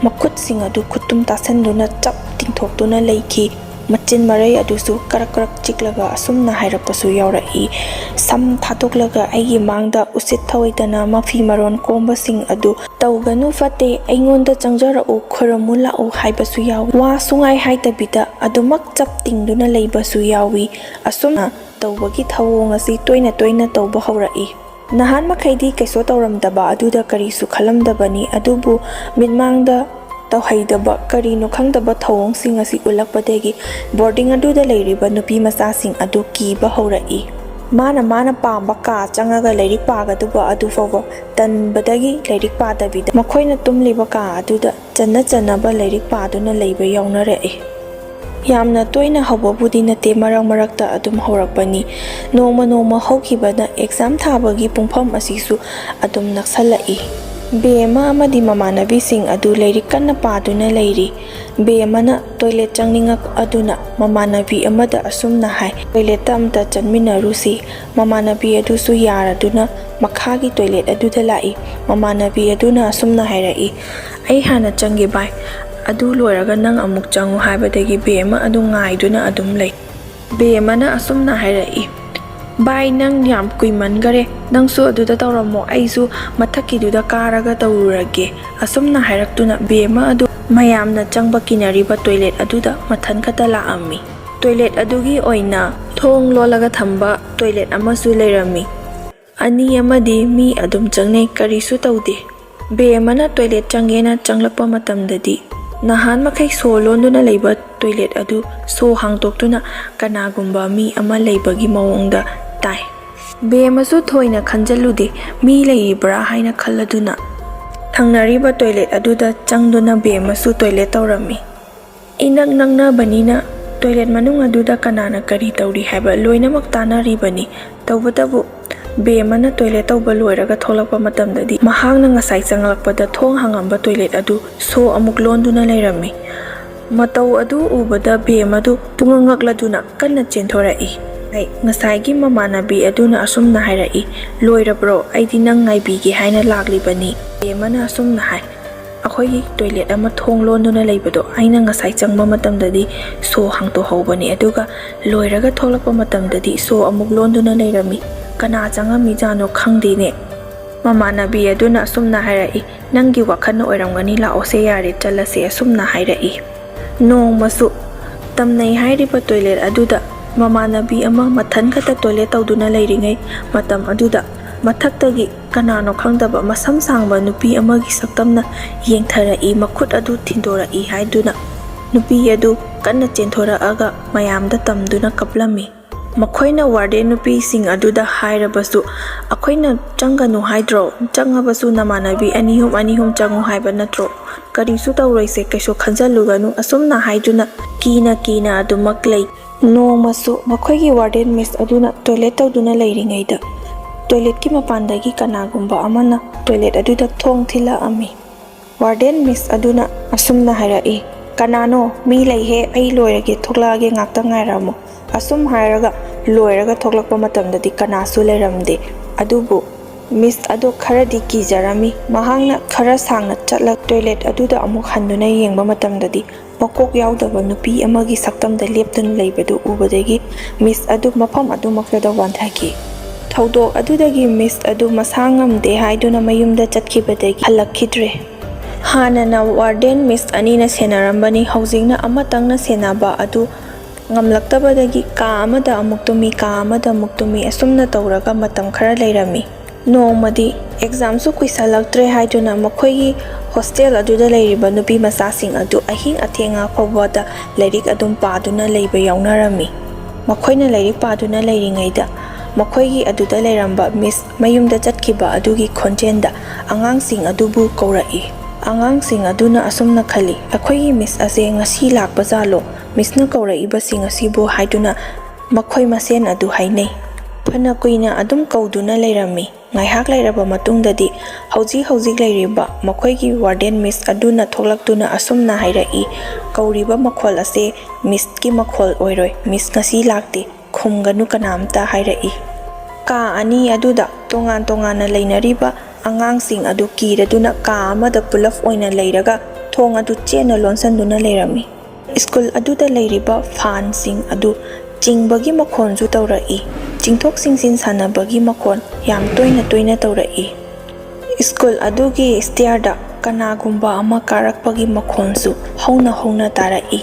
ꯃꯈꯨꯠꯁꯤꯡ ꯑꯗꯨ ꯈꯨꯠꯇꯨꯝ ꯇꯥꯁꯟꯗꯨꯅ ꯆꯞ ꯇꯤꯡꯊꯣꯛꯇꯨꯅ ꯂꯩꯈꯤ꯫ ꯃꯆꯤꯟ ꯃꯔꯩ ꯑꯗꯨꯁꯨ ꯀꯔꯛ ꯀꯔꯛ ꯆꯤꯛꯂꯒ ꯑꯁꯨꯝꯅ ꯍꯥꯏꯔꯛꯄꯁꯨ ꯌꯥꯎꯔꯛꯏ, "ꯁꯝ ꯊꯥꯗꯣꯛꯂꯒ ꯑꯩꯒꯤ ꯃꯥꯡꯗ ꯎꯁꯤꯠ ꯊꯑꯣꯏꯗꯅ ꯃꯐꯤ ꯃꯔꯣꯟ ꯀꯣꯝꯕꯁꯤꯡ ꯑꯗꯨ ꯇꯧꯒꯅꯨ, ꯐꯠꯇꯦ, ꯑꯩꯉꯣꯟꯗ ꯆꯪꯖꯔꯛꯎ, ꯈꯨꯔꯨꯝꯃꯨ ꯂꯥꯛꯎ" ꯍꯥꯏꯕꯁꯨ ꯌꯥꯎꯏ꯫ ꯋꯥ ꯁꯨꯡꯍꯥꯏ ꯍꯥꯏꯗꯕꯤꯗ ꯑꯗꯨꯃꯛ ꯆꯞ ꯇꯤꯡꯗꯨꯅ ꯂꯩꯕꯁꯨ ꯌꯥꯎꯏ꯫ ꯑꯁꯨꯝꯅ ꯇꯧꯕꯒꯤ ꯊꯧꯑꯣꯡ ꯑꯁꯤ ꯇꯣꯏꯅ ꯇꯣꯏꯅ ꯇꯧꯕ ꯍꯧꯔꯛꯏ꯫ ꯅꯍꯥꯟ ꯃꯈꯩꯗꯤ ꯀꯩꯁꯨ ꯇꯧꯔꯝꯗꯕ ꯑꯗꯨꯗ ꯀꯔꯤꯁꯨ ꯈꯜꯂꯝꯗꯕꯅꯤ, ꯑꯗꯨꯕꯨ ꯃꯤꯠꯃꯥꯡꯗ ꯇꯧꯍꯩꯗꯕ ꯀꯔꯤꯅꯣ ꯈꯪꯗꯕ ꯊꯧꯑꯣꯡꯁꯤꯡ ꯑꯁꯤ ꯎꯠꯂꯛꯄꯗꯒꯤ ꯕꯣꯔꯗꯤꯡ ꯑꯗꯨꯗ ꯂꯩꯔꯤꯕ ꯅꯨꯄꯤ ꯃꯆꯥꯁꯤꯡ ꯑꯗꯨ ꯀꯤꯕ ꯍꯧꯔꯛꯏ꯫ ꯃꯥꯅ ꯃꯥꯅ ꯄꯥꯝꯕ ꯀꯥ ꯆꯪꯉꯒ ꯂꯥꯏꯔꯤꯛ ꯄꯥꯒꯗꯕ ꯑꯗꯨ ꯐꯥꯎꯕ ꯇꯟꯕꯗꯒꯤ ꯂꯥꯏꯔꯤꯛ ꯄꯥꯗꯕꯤꯗ ꯃꯈꯣꯏꯅ ꯇꯨꯝꯂꯤꯕ ꯀꯥ ꯑꯗꯨꯗ ꯆꯟꯅ ꯆꯟꯅꯕ ꯂꯥꯏꯔꯤꯛ ꯄꯥꯗꯨꯅ ꯂꯩꯕ ꯌꯥꯎꯅꯔꯛꯏ꯫ ꯌꯥꯝꯅ ꯇꯣꯏꯅ ꯍꯧꯕꯕꯨꯗꯤ ꯅꯠꯇꯦ, ꯃꯔꯛ ꯃꯔꯛꯇ ꯑꯗꯨꯝ ꯍꯧꯔꯛꯄꯅꯤ꯫ ꯅꯣꯡꯃ ꯅꯣꯡꯃ ꯍꯧꯈꯤꯕꯅ ꯑꯦꯛꯖꯥꯝ ꯊꯥꯕꯒꯤ ꯄꯨꯡꯐꯝ ꯑꯁꯤꯁꯨ ꯑꯗꯨꯝ ꯅꯛꯁꯜꯂꯛꯏ꯫ ꯕꯦ ꯑꯃ ꯑꯃꯗꯤ ꯃꯃꯥꯟꯅꯕꯤꯁꯤꯡ ꯑꯗꯨ ꯂꯥꯏꯔꯤꯛ ꯀꯟꯅ ꯄꯥꯗꯨꯅ ꯂꯩꯔꯤ꯫ ꯕꯦ ꯑꯃꯅ ꯇꯣꯏꯂꯦꯠ ꯆꯪꯅꯤꯡꯉꯛ ꯑꯗꯨꯅ ꯃꯃꯥꯟꯅꯕꯤ ꯑꯃꯗ ꯑꯁꯨꯝꯅ ꯍꯥꯏ, "ꯇꯣꯏꯂꯦꯠꯇ ꯑꯝꯇ ꯆꯪꯃꯤꯟꯅꯔꯨꯁꯤ"꯫ ꯃꯃꯥꯟꯅꯕꯤ ꯑꯗꯨꯁꯨ ꯌꯥꯔꯗꯨꯅ ꯃꯈꯥꯒꯤ ꯇꯣꯏꯂꯦꯠ ꯑꯗꯨꯗ ꯂꯥꯛꯏ꯫ ꯃꯃꯥꯟꯅꯕꯤ ꯑꯗꯨꯅ ꯑꯁꯨꯝꯅ ꯍꯥꯏꯔꯛꯏ, "ꯑꯩ ꯍꯥꯟꯅ ꯆꯪꯒꯦ ꯚꯥꯏ, ꯑꯗꯨ ꯂꯣꯏꯔꯒ ꯅꯪ ꯑꯃꯨꯛ ꯆꯪꯉꯨ" ꯍꯥꯏꯕꯗꯒꯤ ꯕꯦ ꯑꯃ ꯑꯗꯨ ꯉꯥꯏꯗꯨꯅ ꯑꯗꯨꯝ ꯂꯩ꯫ ꯕꯦ ꯑꯃꯅ ꯑꯁꯨꯝꯅ ꯍꯥꯏꯔꯛꯏ, "ꯚꯥꯏ, ꯅꯪ ꯌꯥꯝ ꯀꯨꯏꯃꯟꯈꯔꯦ, ꯅꯪꯁꯨ ꯑꯗꯨꯗ ꯇꯧꯔꯝꯃꯣ, ꯑꯩꯁꯨ ꯃꯊꯛꯀꯤꯗꯨꯗ ꯀꯥꯔꯒ ꯇꯧꯔꯨꯔꯒꯦ"꯫ ꯑꯁꯨꯝꯅ ꯍꯥꯏꯔꯛꯇꯨꯅ ꯕꯦ ꯑꯃ ꯑꯗꯨ ꯃꯌꯥꯝꯅ ꯆꯪꯕ ꯀꯤꯅꯔꯤꯕ ꯇꯣꯏꯂꯦꯠ ꯑꯗꯨꯗ ꯃꯊꯟ ꯈꯛꯇ ꯂꯥꯛꯑꯝꯃꯤ꯫ ꯇꯣꯏꯂꯦꯠ ꯑꯗꯨꯒꯤ ꯑꯣꯏꯅ ꯊꯣꯡ ꯂꯣꯜꯂꯒ ꯊꯝꯕ ꯇꯣꯏꯂꯦꯠ ꯑꯃꯁꯨ ꯂꯩꯔꯝꯃꯤ꯫ ꯑꯅꯤ ꯑꯃꯗꯤ ꯃꯤ ꯑꯗꯨꯝ ꯆꯪꯅꯩ, ꯀꯔꯤꯁꯨ ꯇꯧꯗꯦ꯫ ꯕꯦ ꯑꯃꯅ ꯇꯣꯏꯂꯦꯠ ꯆꯪꯒꯦꯅ ꯆꯪꯂꯛꯄ ꯃꯇꯝꯗꯗꯤ ꯅꯍꯥꯟ ꯃꯈꯩ ꯁꯣ ꯂꯣꯟꯗꯨꯅ ꯂꯩꯕ ꯇꯣꯏꯂꯦꯠ ꯑꯗꯨ ꯁꯣ ꯍꯥꯡꯗꯣꯛꯇꯨꯅ ꯀꯅꯥꯒꯨꯝꯕ ꯃꯤ ꯑꯃ ꯂꯩꯕꯒꯤ ꯃꯑꯣꯡꯗ ꯇꯥꯏ꯫ ꯕꯦ ꯑꯃꯁꯨ ꯊꯣꯏꯅ ꯈꯟꯖꯜꯂꯨꯗꯦ, ꯃꯤ ꯂꯩꯔꯤꯕ꯭ꯔꯥ ꯍꯥꯏꯅ ꯈꯜꯂꯗꯨꯅ ꯊꯪꯅꯔꯤꯕ ꯇꯣꯏꯂꯦꯠ ꯑꯗꯨꯗ ꯆꯪꯗꯨꯅ ꯕꯦ ꯑꯃꯁꯨ ꯇꯣꯏꯂꯦꯠ ꯇꯧꯔꯝꯃꯤ꯫ ꯏꯅꯛ ꯅꯛꯅꯕꯅꯤꯅ ꯇꯣꯏꯂꯦꯠ ꯃꯅꯨꯡ ꯑꯗꯨꯗ ꯀꯅꯥꯅ ꯀꯔꯤ ꯇꯧꯔꯤ ꯍꯥꯏꯕ ꯂꯣꯏꯅꯃꯛ ꯇꯥꯅꯔꯤꯕꯅꯤ꯫ ꯇꯧꯕꯇꯕꯨ ꯕꯦ ꯑꯃꯅ ꯇꯣꯏꯂꯦꯠ ꯇꯧꯕ ꯂꯣꯏꯔꯒ ꯊꯣꯛꯂꯛꯄ ꯃꯇꯝꯗꯗꯤ ꯃꯍꯥꯛꯅ ꯉꯁꯥꯏ ꯆꯪꯂꯛꯄꯗ ꯊꯣꯡ ꯍꯥꯡꯉꯝꯕ ꯇꯣꯏꯂꯦꯠ ꯑꯗꯨ ꯁꯣ ꯑꯃꯨꯛ ꯂꯣꯟꯗꯨꯅ ꯂꯩꯔꯝꯃꯤ꯫ ꯃꯇꯧ ꯑꯗꯨ ꯎꯕꯗ ꯕꯦ ꯑꯃꯗꯨ ꯄꯨꯡꯉꯛ ꯉꯛꯂꯗꯨꯅ ꯀꯟꯅ ꯆꯦꯟꯊꯣꯔꯛꯏ꯫ ꯉꯁꯥꯏꯒꯤ ꯃꯃꯥꯟꯅꯕꯤ ꯑꯗꯨꯅ ꯑꯁꯨꯝꯅ ꯍꯥꯏꯔꯛꯏ, "ꯂꯣꯏꯔꯕ꯭ꯔꯣ? ꯑꯩꯗꯤ ꯅꯪ ꯉꯥꯏꯕꯤꯒꯦ ꯍꯥꯏꯅ ꯂꯥꯛꯂꯤꯕꯅꯤ"꯫ ꯕꯦ ꯑꯃꯅ ꯑꯁꯨꯝꯅ ꯍꯥꯏ, ꯑꯩꯈꯣꯏꯒꯤ ꯇꯣꯏꯂꯦꯠ ꯑꯃ ꯊꯣꯡ ꯂꯣꯟꯗꯨꯅ ꯂꯩꯕꯗꯣ ꯑꯩꯅ ꯉꯁꯥꯏ ꯆꯪꯕ ꯃꯇꯝꯗꯗꯤ ꯁꯣ ꯍꯥꯡꯇꯣꯛꯍꯧꯕꯅꯤ, ꯑꯗꯨꯒ ꯂꯣꯏꯔꯒ ꯊꯣꯛꯂꯛꯄ ꯃꯇꯝꯗꯗꯤ ꯁꯣ ꯑꯃꯨꯛ ꯂꯣꯟꯗꯨꯅ ꯂꯩꯔꯝꯃꯤ꯫ ꯀꯅꯥ ꯆꯪꯉꯝꯃꯤꯖꯥꯠꯅꯣ ꯈꯪꯗꯦꯅꯦ꯫ ꯃꯃꯥꯟꯅꯕꯤ ꯑꯗꯨꯅ ꯑꯁꯨꯝꯅ ꯍꯥꯏꯔꯛꯏ, "ꯅꯪꯒꯤ ꯋꯥꯈꯜꯅ ꯑꯣꯏꯔꯝꯒꯅꯤ, ꯂꯥꯛꯑꯣꯁꯦ ꯌꯥꯔꯦ, ꯆꯠꯂꯁꯦ," ꯑꯁꯨꯝꯅ ꯍꯥꯏꯔꯛꯏ꯫ ꯅꯣꯡꯃꯁꯨ ꯇꯝꯅꯩ ꯍꯥꯏꯔꯤꯕ ꯇꯣꯏꯂꯦꯠ ꯑꯗꯨꯗ ꯃꯃꯥꯟꯅꯕꯤ ꯑꯃ ꯃꯊꯟ ꯈꯛꯇ ꯇꯣꯏꯂꯦꯠ ꯇꯧꯗꯨꯅ ꯂꯩꯔꯤꯉꯩ ꯃꯇꯝ ꯑꯗꯨꯗ ꯃꯊꯛꯇꯒꯤ ꯀꯅꯥꯅꯣ ꯈꯪꯗꯕ ꯃꯁꯝ ꯁꯥꯡꯕ ꯅꯨꯄꯤ ꯑꯃꯒꯤ ꯁꯛꯇꯝꯅ ꯌꯦꯡꯊꯔꯛꯏ, ꯃꯈꯨꯠ ꯑꯗꯨ ꯊꯤꯟꯗꯣꯔꯛꯏ ꯍꯥꯏꯗꯨꯅ ꯅꯨꯄꯤ ꯑꯗꯨ ꯀꯟꯅ ꯆꯦꯟꯊꯣꯔꯛꯑꯒ ꯃꯌꯥꯝꯗ ꯇꯝꯗꯨꯅ ꯀꯞꯂꯝꯃꯤ꯫ ꯃꯈꯣꯏꯅ ꯋꯥꯔꯗꯦꯟ ꯅꯨꯄꯤꯁꯤꯡ ꯑꯗꯨꯗ ꯍꯥꯏꯔꯕꯁꯨ, "ꯑꯩꯈꯣꯏꯅ ꯆꯪꯒꯅꯨ ꯍꯥꯏꯗ꯭ꯔꯣ? ꯆꯪꯉꯕꯁꯨ ꯅꯃꯥꯟꯅꯕꯤ ꯑꯅꯤ ꯑꯍꯨꯝ, ꯑꯅꯤ ꯑꯍꯨꯝ ꯆꯪꯉꯨ ꯍꯥꯏꯕ ꯅꯠꯇ꯭ꯔꯣ? ꯀꯔꯤꯁꯨ ꯇꯧꯔꯣꯏꯁꯦ, ꯀꯩꯁꯨ ꯈꯟꯖꯜꯂꯨꯒꯅꯨ," ꯑꯁꯨꯝꯅ ꯍꯥꯏꯗꯨꯅ ꯀꯤꯅ ꯀꯤꯅ ꯑꯗꯨꯃꯛ ꯂꯩ꯫ ꯅꯣꯡꯃꯁꯨ ꯃꯈꯣꯏꯒꯤ ꯋꯥꯔꯗꯦꯟ ꯃꯤꯁ ꯑꯗꯨꯅ ꯇꯣꯏꯂꯦꯠ ꯇꯧꯗꯨꯅ ꯂꯩꯔꯤꯉꯩꯗ ꯇꯣꯏꯂꯦꯠꯀꯤ ꯃꯄꯥꯟꯗꯒꯤ ꯀꯅꯥꯒꯨꯝꯕ ꯑꯃꯅ ꯇꯣꯏꯂꯦꯠ ꯑꯗꯨꯗ ꯊꯣꯡ ꯊꯤꯜꯂꯛꯑꯝꯃꯤ꯫ ꯋꯥꯔꯗꯦꯟ ꯃꯤꯁ ꯑꯗꯨꯅ ꯑꯁꯨꯝꯅ ꯍꯥꯏꯔꯛꯏ, "ꯀꯅꯥꯅꯣ? ꯃꯤ ꯂꯩꯍꯦ, ꯑꯩ ꯂꯣꯏꯔꯒꯦ, ꯊꯣꯛꯂꯛꯑꯒꯦ, ꯉꯥꯛꯇ ꯉꯥꯏꯔꯝꯃꯨ," ꯑꯁꯨꯝ ꯍꯥꯏꯔꯒ ꯂꯣꯏꯔꯒ ꯊꯣꯛꯂꯛꯄ ꯃꯇꯝꯗꯗꯤ ꯀꯅꯥꯁꯨ ꯂꯩꯔꯝꯗꯦ꯫ ꯑꯗꯨꯕꯨ ꯃꯤꯁ ꯑꯗꯣ ꯈꯔꯗꯤ ꯀꯤꯖꯔꯝꯃꯤ꯫ ꯃꯍꯥꯛꯅ ꯈꯔ ꯁꯥꯡꯅ ꯆꯠꯂꯒ ꯇꯣꯏꯂꯦꯠ ꯑꯗꯨꯗ ꯑꯃꯨꯛ ꯍꯟꯗꯨꯅ ꯌꯦꯡꯕ ꯃꯇꯝꯗꯗꯤ ꯃꯀꯣꯛ ꯌꯥꯎꯗꯕ ꯅꯨꯄꯤ ꯑꯃꯒꯤ ꯁꯛꯇꯝꯗ ꯂꯦꯞꯇꯨꯅ ꯂꯩꯕꯗꯨ ꯎꯕꯗꯒꯤ ꯃꯤꯁ ꯑꯗꯨ ꯃꯐꯝ ꯑꯗꯨꯃꯛꯇꯗ ꯋꯥꯟꯊꯈꯤ꯫ ꯊꯧꯗꯣꯛ ꯑꯗꯨꯗꯒꯤ ꯃꯤꯁ ꯑꯗꯨ ꯃꯁꯥ ꯉꯝꯗꯦ ꯍꯥꯏꯗꯨꯅ ꯃꯌꯨꯝꯗ ꯆꯠꯈꯤꯕꯗꯒꯤ ꯍꯜꯂꯛꯈꯤꯗ꯭ꯔꯦ꯫ ꯍꯥꯟꯅꯅ ꯋꯥꯔꯗꯦꯟ ꯃꯤꯁ ꯑꯅꯤꯅ ꯁꯦꯟꯅꯔꯝꯕꯅꯤ, ꯍꯧꯖꯤꯛꯅ ꯑꯃꯇꯪꯅ ꯁꯦꯟꯅꯕ ꯑꯗꯨ ꯉꯝꯂꯛꯇꯕꯗꯒꯤ ꯀꯥ ꯑꯃꯗ ꯑꯃꯨꯛ ꯇꯨꯝꯃꯤ, ꯀꯥ ꯑꯃꯗ ꯑꯃꯨꯛ ꯇꯨꯝꯃꯤ, ꯑꯁꯨꯝꯅ ꯇꯧꯔꯒ ꯃꯇꯝ ꯈꯔ ꯂꯩꯔꯝꯃꯤ꯫ ꯅꯣꯡꯃꯗꯤ ꯑꯦꯛꯖꯥꯝꯁꯨ ꯀꯨꯏꯁꯜꯂꯛꯇ꯭ꯔꯦ ꯍꯥꯏꯗꯨꯅ ꯃꯈꯣꯏꯒꯤ ꯍꯣꯁꯇꯦꯜ ꯑꯗꯨꯗ ꯂꯩꯔꯤꯕ ꯅꯨꯄꯤ ꯃꯆꯥꯁꯤꯡ ꯑꯗꯨ ꯑꯍꯤꯡ ꯑꯊꯦꯡꯉ ꯐꯥꯎꯕꯗ ꯂꯥꯏꯔꯤꯛ ꯑꯗꯨꯝ ꯄꯥꯗꯨꯅ ꯂꯩꯕ ꯌꯥꯎꯅꯔꯝꯃꯤ꯫ ꯃꯈꯣꯏꯅ ꯂꯥꯏꯔꯤꯛ ꯄꯥꯗꯨꯅ ꯂꯩꯔꯤꯉꯩꯗ ꯃꯈꯣꯏꯒꯤ ꯑꯗꯨꯗ ꯂꯩꯔꯝꯕ ꯃꯤꯁ ꯃꯌꯨꯝꯗ ꯆꯠꯈꯤꯕ ꯑꯗꯨꯒꯤ ꯈꯣꯟꯖꯦꯜꯗ ꯑꯉꯥꯡꯁꯤꯡ ꯑꯗꯨꯕꯨ ꯀꯧꯔꯛꯏ꯫ ꯑꯉꯥꯡꯁꯤꯡ ꯑꯗꯨꯅ ꯑꯁꯨꯝꯅ ꯈꯜꯂꯤ, "ꯑꯩꯈꯣꯏꯒꯤ ꯃꯤꯁ ꯑꯁꯦ ꯉꯁꯤ ꯂꯥꯛꯄ ꯖꯥꯠꯂꯣ? ꯃꯤꯁꯅ ꯀꯧꯔꯛꯏꯕꯁꯤꯡ ꯑꯁꯤꯕꯨ?" ꯍꯥꯏꯗꯨꯅ ꯃꯈꯣꯏ ꯃꯁꯦꯟ ꯑꯗꯨ ꯍꯥꯏꯅꯩ꯫ ꯐꯅ ꯀꯨꯏꯅ ꯑꯗꯨꯝ ꯀꯧꯗꯨꯅ ꯂꯩꯔꯝꯃꯤ꯫ ꯉꯥꯏꯍꯥꯛ ꯂꯩꯔꯕ ꯃꯇꯨꯡꯗꯗꯤ ꯍꯧꯖꯤꯛ ꯍꯧꯖꯤꯛ ꯂꯩꯔꯤꯕ ꯃꯈꯣꯏꯒꯤ ꯋꯥꯔꯗꯦꯟ ꯃꯤꯁ ꯑꯗꯨꯅ ꯊꯣꯛꯂꯛꯇꯨꯅ ꯑꯁꯨꯝꯅ ꯍꯥꯏꯔꯛꯏ, "ꯀꯧꯔꯤꯕ ꯃꯈꯣꯜ ꯑꯁꯦ ꯃꯤꯁꯀꯤ ꯃꯈꯣꯜ ꯑꯣꯏꯔꯣꯏ, ꯃꯤꯁ ꯉꯁꯤ ꯂꯥꯛꯇꯦ, ꯈꯨꯝꯒꯅꯨ ꯀꯅꯥꯝꯇ" ꯍꯥꯏꯔꯛꯏ꯫ ꯀꯥ ꯑꯅꯤ ꯑꯗꯨꯗ ꯇꯣꯉꯥꯟ ꯇꯣꯉꯥꯟꯅ ꯂꯩꯅꯔꯤꯕ ꯑꯉꯥꯡꯁꯤꯡ ꯑꯗꯨ ꯀꯤꯔꯗꯨꯅ ꯀꯥ ꯑꯃꯗ ꯄꯨꯂꯞ ꯑꯣꯏꯅ ꯂꯩꯔꯒ ꯊꯣꯡ ꯑꯗꯨ ꯆꯦꯠꯅ ꯂꯣꯟꯁꯤꯟꯗꯨꯅ ꯂꯩꯔꯝꯃꯤ꯫ ꯁ꯭ꯀꯨꯜ ꯑꯗꯨꯗ ꯂꯩꯔꯤꯕ ꯐꯥꯟꯁꯤꯡ ꯑꯗꯨ ꯆꯤꯡꯕꯒꯤ ꯃꯈꯣꯟꯁꯨ ꯇꯧꯔꯛꯏ꯫ ꯆꯤꯡꯊꯣꯛ ꯆꯤꯡꯁꯤꯟ ꯁꯥꯟꯅꯕꯒꯤ ꯃꯈꯣꯟ ꯌꯥꯝ ꯇꯣꯏꯅ ꯇꯣꯏꯅ ꯇꯧꯔꯛꯏ꯫ ꯁ꯭ꯀꯨꯜ ꯑꯗꯨꯒꯤ ꯁ꯭ꯇꯤꯌꯔꯗ ꯀꯅꯥꯒꯨꯝꯕ ꯑꯃ ꯀꯥꯔꯛꯄꯒꯤ ꯃꯈꯣꯟꯁꯨ ꯍꯧꯅ ꯍꯧꯅ ꯇꯥꯔꯛꯏ꯫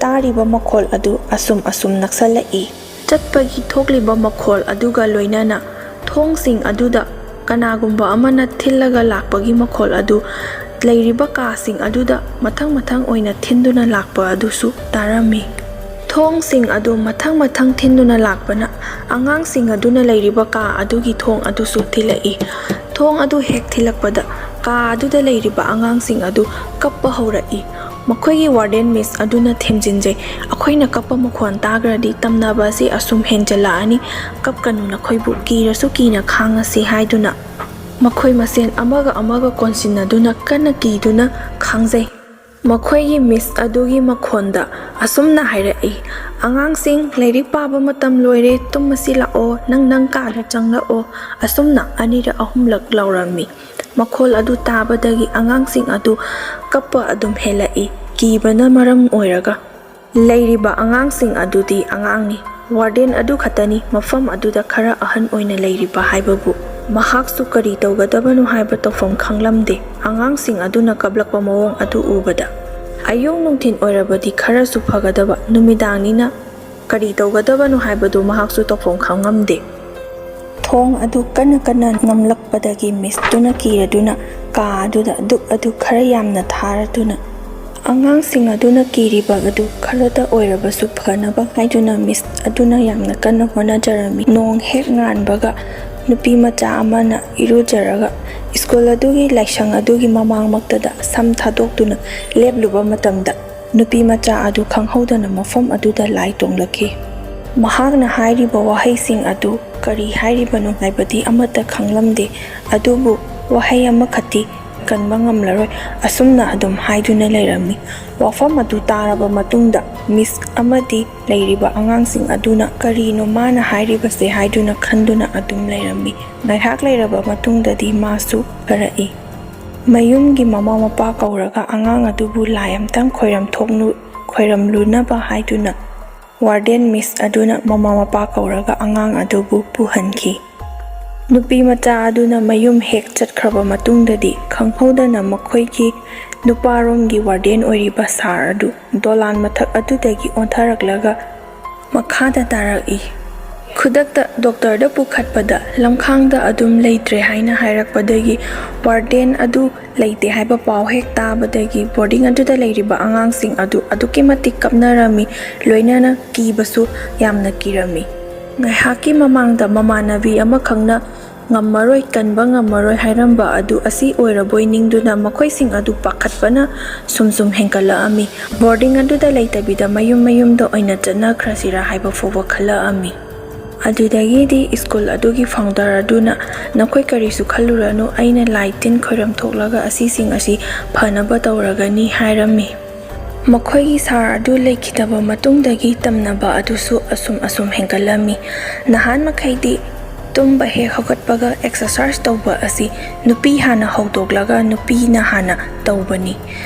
ꯇꯥꯔꯤꯕ ꯃꯈꯣꯜ ꯑꯗꯨ ꯑꯁꯨꯝ ꯑꯁꯨꯝ ꯅꯛꯁꯜꯂꯛꯏ꯫ ꯆꯠꯄꯒꯤ ꯊꯣꯛꯂꯤꯕ ꯃꯈꯣꯜ ꯑꯗꯨꯒ ꯂꯣꯏꯅꯅ ꯊꯣꯡꯁꯤꯡ ꯑꯗꯨꯗ ꯀꯅꯥꯒꯨꯝꯕ ꯑꯃꯅ ꯊꯤꯜꯂꯒ ꯂꯥꯛꯄꯒꯤ ꯃꯈꯣꯜ ꯑꯗꯨ ꯂꯩꯔꯤꯕ ꯀꯥꯁꯤꯡ ꯑꯗꯨꯗ ꯃꯊꯪ ꯃꯊꯪ ꯑꯣꯏꯅ ꯊꯤꯟꯗꯨꯅ ꯂꯥꯛꯄ ꯑꯗꯨꯁꯨ ꯇꯥꯔꯝꯃꯤ꯫ ꯊꯣꯡꯁꯤꯡ ꯑꯗꯨ ꯃꯊꯪ ꯃꯊꯪ ꯊꯤꯟꯗꯨꯅ ꯂꯥꯛꯄꯅ ꯑꯉꯥꯡꯁꯤꯡ ꯑꯗꯨꯅ ꯂꯩꯔꯤꯕ ꯀꯥ ꯑꯗꯨꯒꯤ ꯊꯣꯡ ꯑꯗꯨꯁꯨ ꯊꯤꯜꯂꯛꯏ꯫ ꯊꯣꯡ ꯑꯗꯨ ꯍꯦꯛ ꯊꯤꯜꯂꯛꯄꯗ ꯀꯥ ꯑꯗꯨꯗ ꯂꯩꯔꯤꯕ ꯑꯉꯥꯡꯁꯤꯡ ꯑꯗꯨ ꯀꯞꯄ ꯍꯧꯔꯛꯏ꯫ ꯃꯈꯣꯏꯒꯤ ꯋꯥꯔꯗꯦꯟ ꯃꯤꯁ ꯑꯗꯨꯅ ꯊꯦꯝꯖꯤꯟꯖꯩ, "ꯑꯩꯈꯣꯏꯅ ꯀꯞꯄ ꯃꯈꯣꯟ ꯇꯥꯈ꯭ꯔꯗꯤ ꯇꯝꯅꯕ ꯑꯁꯤ ꯑꯁꯨꯝ ꯍꯦꯟꯖꯜꯂꯛꯑꯅꯤ꯫ ꯀꯞꯀꯅꯨ, ꯅꯈꯣꯏꯕꯨ ꯀꯤꯔꯁꯨ ꯀꯤꯅ ꯈꯥꯡꯉꯁꯤ" ꯍꯥꯏꯗꯨꯅ ꯃꯈꯣꯏ ꯃꯁꯦꯟ ꯑꯃꯒ ꯑꯃꯒ ꯀꯣꯟꯁꯤꯟꯅꯗꯨꯅ ꯀꯟꯅ ꯀꯤꯗꯨꯅ ꯈꯥꯡꯖꯩ꯫ ꯃꯈꯣꯏꯒꯤ ꯃꯤꯁ ꯑꯗꯨꯒꯤ ꯃꯈꯣꯟꯗ ꯑꯁꯨꯝꯅ ꯍꯥꯏꯔꯛꯏ, "ꯑꯉꯥꯡꯁꯤꯡ, ꯂꯥꯏꯔꯤꯛ ꯄꯥꯕ ꯃꯇꯝ ꯂꯣꯏꯔꯦ, ꯇꯨꯝꯃꯁꯤ ꯂꯥꯛꯑꯣ, ꯅꯪ ꯅꯪ ꯀꯥꯗ ꯆꯪꯂꯛꯑꯣ"꯫ ꯑꯁꯨꯝꯅ ꯑꯅꯤꯔꯛ ꯑꯍꯨꯝꯂꯛ ꯂꯥꯎꯔꯝꯃꯤ꯫ ꯃꯈꯣꯜ ꯑꯗꯨ ꯇꯥꯕꯗꯒꯤ ꯑꯉꯥꯡꯁꯤꯡ ꯑꯗꯨ ꯀꯞꯄ ꯑꯗꯨꯝ ꯍꯦꯜꯂꯛꯏ꯫ ꯀꯤꯕꯅ ꯃꯔꯝ ꯑꯣꯏꯔꯒ ꯂꯩꯔꯤꯕ ꯑꯉꯥꯡꯁꯤꯡ ꯑꯗꯨꯗꯤ ꯑꯉꯥꯡꯅꯤ꯫ ꯋꯥꯔꯗꯦꯟ ꯑꯗꯨ ꯈꯛꯇꯅꯤ ꯃꯐꯝ ꯑꯗꯨꯗ ꯈꯔ ꯑꯍꯟ ꯑꯣꯏꯅ ꯂꯩꯔꯤꯕ ꯍꯥꯏꯕꯕꯨ꯫ ꯃꯍꯥꯛꯁꯨ ꯀꯔꯤ ꯇꯧꯒꯗꯕꯅꯣ ꯍꯥꯏꯕ ꯇꯧꯐꯝ ꯈꯪꯂꯝꯗꯦ꯫ ꯑꯉꯥꯡꯁꯤꯡ ꯑꯗꯨꯅ ꯀꯞꯂꯛꯄ ꯃꯑꯣꯡ ꯑꯗꯨ ꯎꯕꯗ꯫ ꯑꯌꯨꯛ ꯅꯨꯡꯊꯤꯜ ꯑꯣꯏꯔꯕꯗꯤ ꯈꯔꯁꯨ ꯐꯒꯗꯕ, ꯅꯨꯃꯤꯗꯥꯡꯅꯤꯅ ꯀꯔꯤ ꯇꯧꯒꯗꯕꯅꯣ ꯍꯥꯏꯕꯗꯨ ꯃꯍꯥꯛꯁꯨ ꯇꯧꯐꯝ ꯈꯪꯉꯝꯗꯦ꯫ ꯊꯣꯡ ꯑꯗꯨ ꯀꯟꯅ ꯀꯟꯅ ꯅꯝꯂꯛꯄꯗꯒꯤ ꯃꯤꯁꯇꯨꯅ ꯀꯤꯔꯗꯨꯅ ꯀꯥ ꯑꯗꯨꯗ ꯙꯨꯞ ꯑꯗꯨ ꯈꯔ ꯌꯥꯝꯅ ꯊꯥꯔꯗꯨꯅ ꯑꯉꯥꯡꯁꯤꯡ ꯑꯗꯨꯅ ꯀꯤꯔꯤꯕ ꯑꯗꯨ ꯈꯔꯗ ꯑꯣꯏꯔꯕꯁꯨ ꯐꯅꯕ ꯍꯥꯏꯗꯨꯅ ꯃꯤꯁ ꯑꯗꯨꯅ ꯌꯥꯝꯅ ꯀꯟꯅ ꯍꯣꯠꯅꯖꯔꯝꯃꯤ꯫ ꯅꯣꯡ ꯍꯦꯛ ꯉꯥꯟꯕꯒ ꯅꯨꯄꯤ ꯃꯆꯥ ꯑꯃꯅ ꯏꯔꯨꯖꯔꯒ ꯁ꯭ꯀꯨꯜ ꯑꯗꯨꯒꯤ ꯂꯥꯏꯁꯪ ꯑꯗꯨꯒꯤ ꯃꯃꯥꯡꯃꯛꯇꯗ ꯁꯝ ꯊꯥꯗꯣꯛꯇꯨꯅ ꯂꯦꯞꯂꯨꯕ ꯃꯇꯝꯗ, ꯅꯨꯄꯤ ꯃꯆꯥ ꯑꯗꯨ ꯈꯪꯍꯧꯗꯅ ꯃꯐꯝ ꯑꯗꯨꯗ ꯂꯥꯏ ꯇꯣꯡꯂꯛꯈꯤ꯫ ꯃꯍꯥꯛꯅ ꯍꯥꯏꯔꯤꯕ ꯋꯥꯍꯩꯁꯤꯡ ꯑꯗꯨ ꯀꯔꯤ ꯍꯥꯏꯔꯤꯕꯅꯣ ꯍꯥꯏꯕꯗꯤ ꯑꯃꯠꯇ ꯈꯪꯂꯝꯗꯦ, ꯑꯗꯨꯕꯨ ꯋꯥꯍꯩ ꯑꯃꯈꯛꯇꯤ ꯀꯟꯕ ꯉꯝꯂꯔꯣꯏ, ꯑꯁꯨꯝꯅ ꯑꯗꯨꯝ ꯍꯥꯏꯗꯨꯅ ꯂꯩꯔꯝꯃꯤ꯫ ꯋꯥꯐꯝ ꯑꯗꯨ ꯇꯥꯔꯕ ꯃꯇꯨꯡꯗ ꯃꯤꯁ ꯑꯃꯗꯤ ꯂꯩꯔꯤꯕ ꯑꯉꯥꯡꯁꯤꯡ ꯑꯗꯨꯅ ꯀꯔꯤꯅꯣ ꯃꯥꯅ ꯍꯥꯏꯔꯤꯕꯁꯦ ꯍꯥꯏꯗꯨꯅ ꯈꯟꯗꯨꯅ ꯑꯗꯨꯝ ꯂꯩꯔꯝꯃꯤ꯫ ꯉꯥꯏꯍꯥꯛ ꯂꯩꯔꯕ ꯃꯇꯨꯡꯗꯗꯤ ꯃꯥꯁꯨ ꯐꯔꯛꯏ꯫ ꯃꯌꯨꯝꯒꯤ ꯃꯃꯥ ꯃꯄꯥ ꯀꯧꯔꯒ ꯑꯉꯥꯡ ꯑꯗꯨꯕꯨ ꯂꯥꯏ ꯑꯝꯇꯪ ꯈꯣꯏꯔꯝꯊꯣꯛꯅꯨ-, ꯈꯣꯏꯔꯝꯂꯨꯅꯕ ꯍꯥꯏꯗꯨꯅ ꯋꯥꯔꯗꯦꯟ ꯃꯤꯁ ꯑꯗꯨꯅ ꯃꯃꯥ ꯃꯄꯥ ꯀꯧꯔꯒ ꯑꯉꯥꯡ ꯑꯗꯨꯕꯨ ꯄꯨꯍꯟꯈꯤ꯫ ꯅꯨꯄꯤ ꯃꯆꯥ ꯑꯗꯨꯅ ꯃꯌꯨꯝ ꯍꯦꯛ ꯆꯠꯈ꯭ꯔꯕ ꯃꯇꯨꯡꯗꯗꯤ ꯈꯪꯍꯧꯗꯅ ꯃꯈꯣꯏꯒꯤ ꯅꯨꯄꯥꯔꯣꯝꯒꯤ ꯋꯥꯔꯗꯦꯟ ꯑꯣꯏꯔꯤꯕ ꯁꯥꯔ ꯑꯗꯨ ꯗꯣꯂꯥꯟ ꯃꯊꯛ ꯑꯗꯨꯗꯒꯤ ꯑꯣꯟꯊꯔꯛꯂꯒ ꯃꯈꯥꯗ ꯇꯥꯔꯛꯏ꯫ ꯈꯨꯗꯛꯇ ꯗꯣꯛꯇꯔꯗ ꯄꯨꯈꯠꯄꯗ ꯂꯝꯈꯥꯡꯗ ꯑꯗꯨꯝ ꯂꯩꯇ꯭ꯔꯦ ꯍꯥꯏꯅ ꯍꯥꯏꯔꯛꯄꯗꯒꯤ ꯋꯥꯔꯗꯦꯟ ꯑꯗꯨ ꯂꯩꯇꯦ ꯍꯥꯏꯕ ꯄꯥꯎ ꯍꯦꯛ ꯇꯥꯕꯗꯒꯤ ꯕꯣꯔꯗꯤꯡ ꯑꯗꯨꯗ ꯂꯩꯔꯤꯕ ꯑꯉꯥꯡꯁꯤꯡ ꯑꯗꯨ ꯑꯗꯨꯛꯀꯤ ꯃꯇꯤꯛ ꯀꯞꯅꯔꯝꯃꯤ, ꯂꯣꯏꯅꯅ ꯀꯤꯕꯁꯨ ꯌꯥꯝꯅ ꯀꯤꯔꯝꯃꯤ꯫ ꯉꯥꯏꯍꯥꯛꯀꯤ ꯃꯃꯥꯡꯗ ꯃꯃꯥꯟꯅꯕꯤ ꯑꯃꯈꯛꯅ ꯉꯝꯃꯔꯣꯏ, ꯀꯟꯕ ꯉꯝꯃꯔꯣꯏ ꯍꯥꯏꯔꯝꯕ ꯑꯗꯨ ꯑꯁꯤ ꯑꯣꯏꯔꯕꯣꯏ ꯅꯤꯡꯗꯨꯅ ꯃꯈꯣꯏꯁꯤꯡ ꯑꯗꯨ ꯄꯥꯈꯠꯄꯅ ꯁꯨꯝ ꯁꯨꯝ ꯍꯦꯟꯒꯠꯂꯛꯑꯝꯃꯤ꯫ ꯕꯣꯔꯗꯤꯡ ꯑꯗꯨꯗ ꯂꯩꯇꯕꯤꯗ ꯃꯌꯨꯝ ꯃꯌꯨꯝꯗ ꯑꯣꯏꯅ ꯆꯠꯅꯈ꯭ꯔꯁꯤꯔꯥ ꯍꯥꯏꯕ ꯐꯥꯎꯕ ꯈꯜꯂꯛꯑꯝꯃꯤ꯫ ꯑꯗꯨꯗꯒꯤꯗꯤ ꯁ꯭ꯀꯨꯜ ꯑꯗꯨꯒꯤ ꯐꯥꯎꯟꯗꯔ ꯑꯗꯨꯅ, "ꯅꯈꯣꯏ ꯀꯔꯤꯁꯨ ꯈꯜꯂꯨꯔꯅꯨ, ꯑꯩꯅ ꯂꯥꯏ ꯇꯤꯟ ꯈꯣꯏꯔꯝ ꯊꯣꯛꯂꯒ ꯑꯁꯤꯁꯤꯡ ꯑꯁꯤ ꯐꯅꯕ ꯇꯧꯔꯒꯅꯤ" ꯍꯥꯏꯔꯝꯃꯤ꯫ ꯃꯈꯣꯏꯒꯤ ꯁꯥꯔ ꯑꯗꯨ ꯂꯩꯈꯤꯗꯕ ꯃꯇꯨꯡꯗꯒꯤ ꯇꯝꯅꯕ ꯑꯗꯨꯁꯨ ꯑꯁꯨꯝ ꯑꯁꯨꯝ ꯍꯦꯟꯒꯠꯂꯝꯃꯤ꯫ ꯅꯍꯥꯟ ꯃꯈꯩꯗꯤ ꯇꯨꯝꯕ ꯍꯦꯛ ꯍꯧꯒꯠꯄꯒ ꯑꯦꯛꯁꯔꯁꯥꯏꯁ ꯇꯧꯕ ꯑꯁꯤ ꯅꯨꯄꯤ ꯍꯥꯟꯅ ꯍꯧꯗꯣꯛꯂꯒ ꯅꯨꯄꯤꯅ ꯍꯥꯟꯅ ꯇꯧꯕꯅꯤ꯫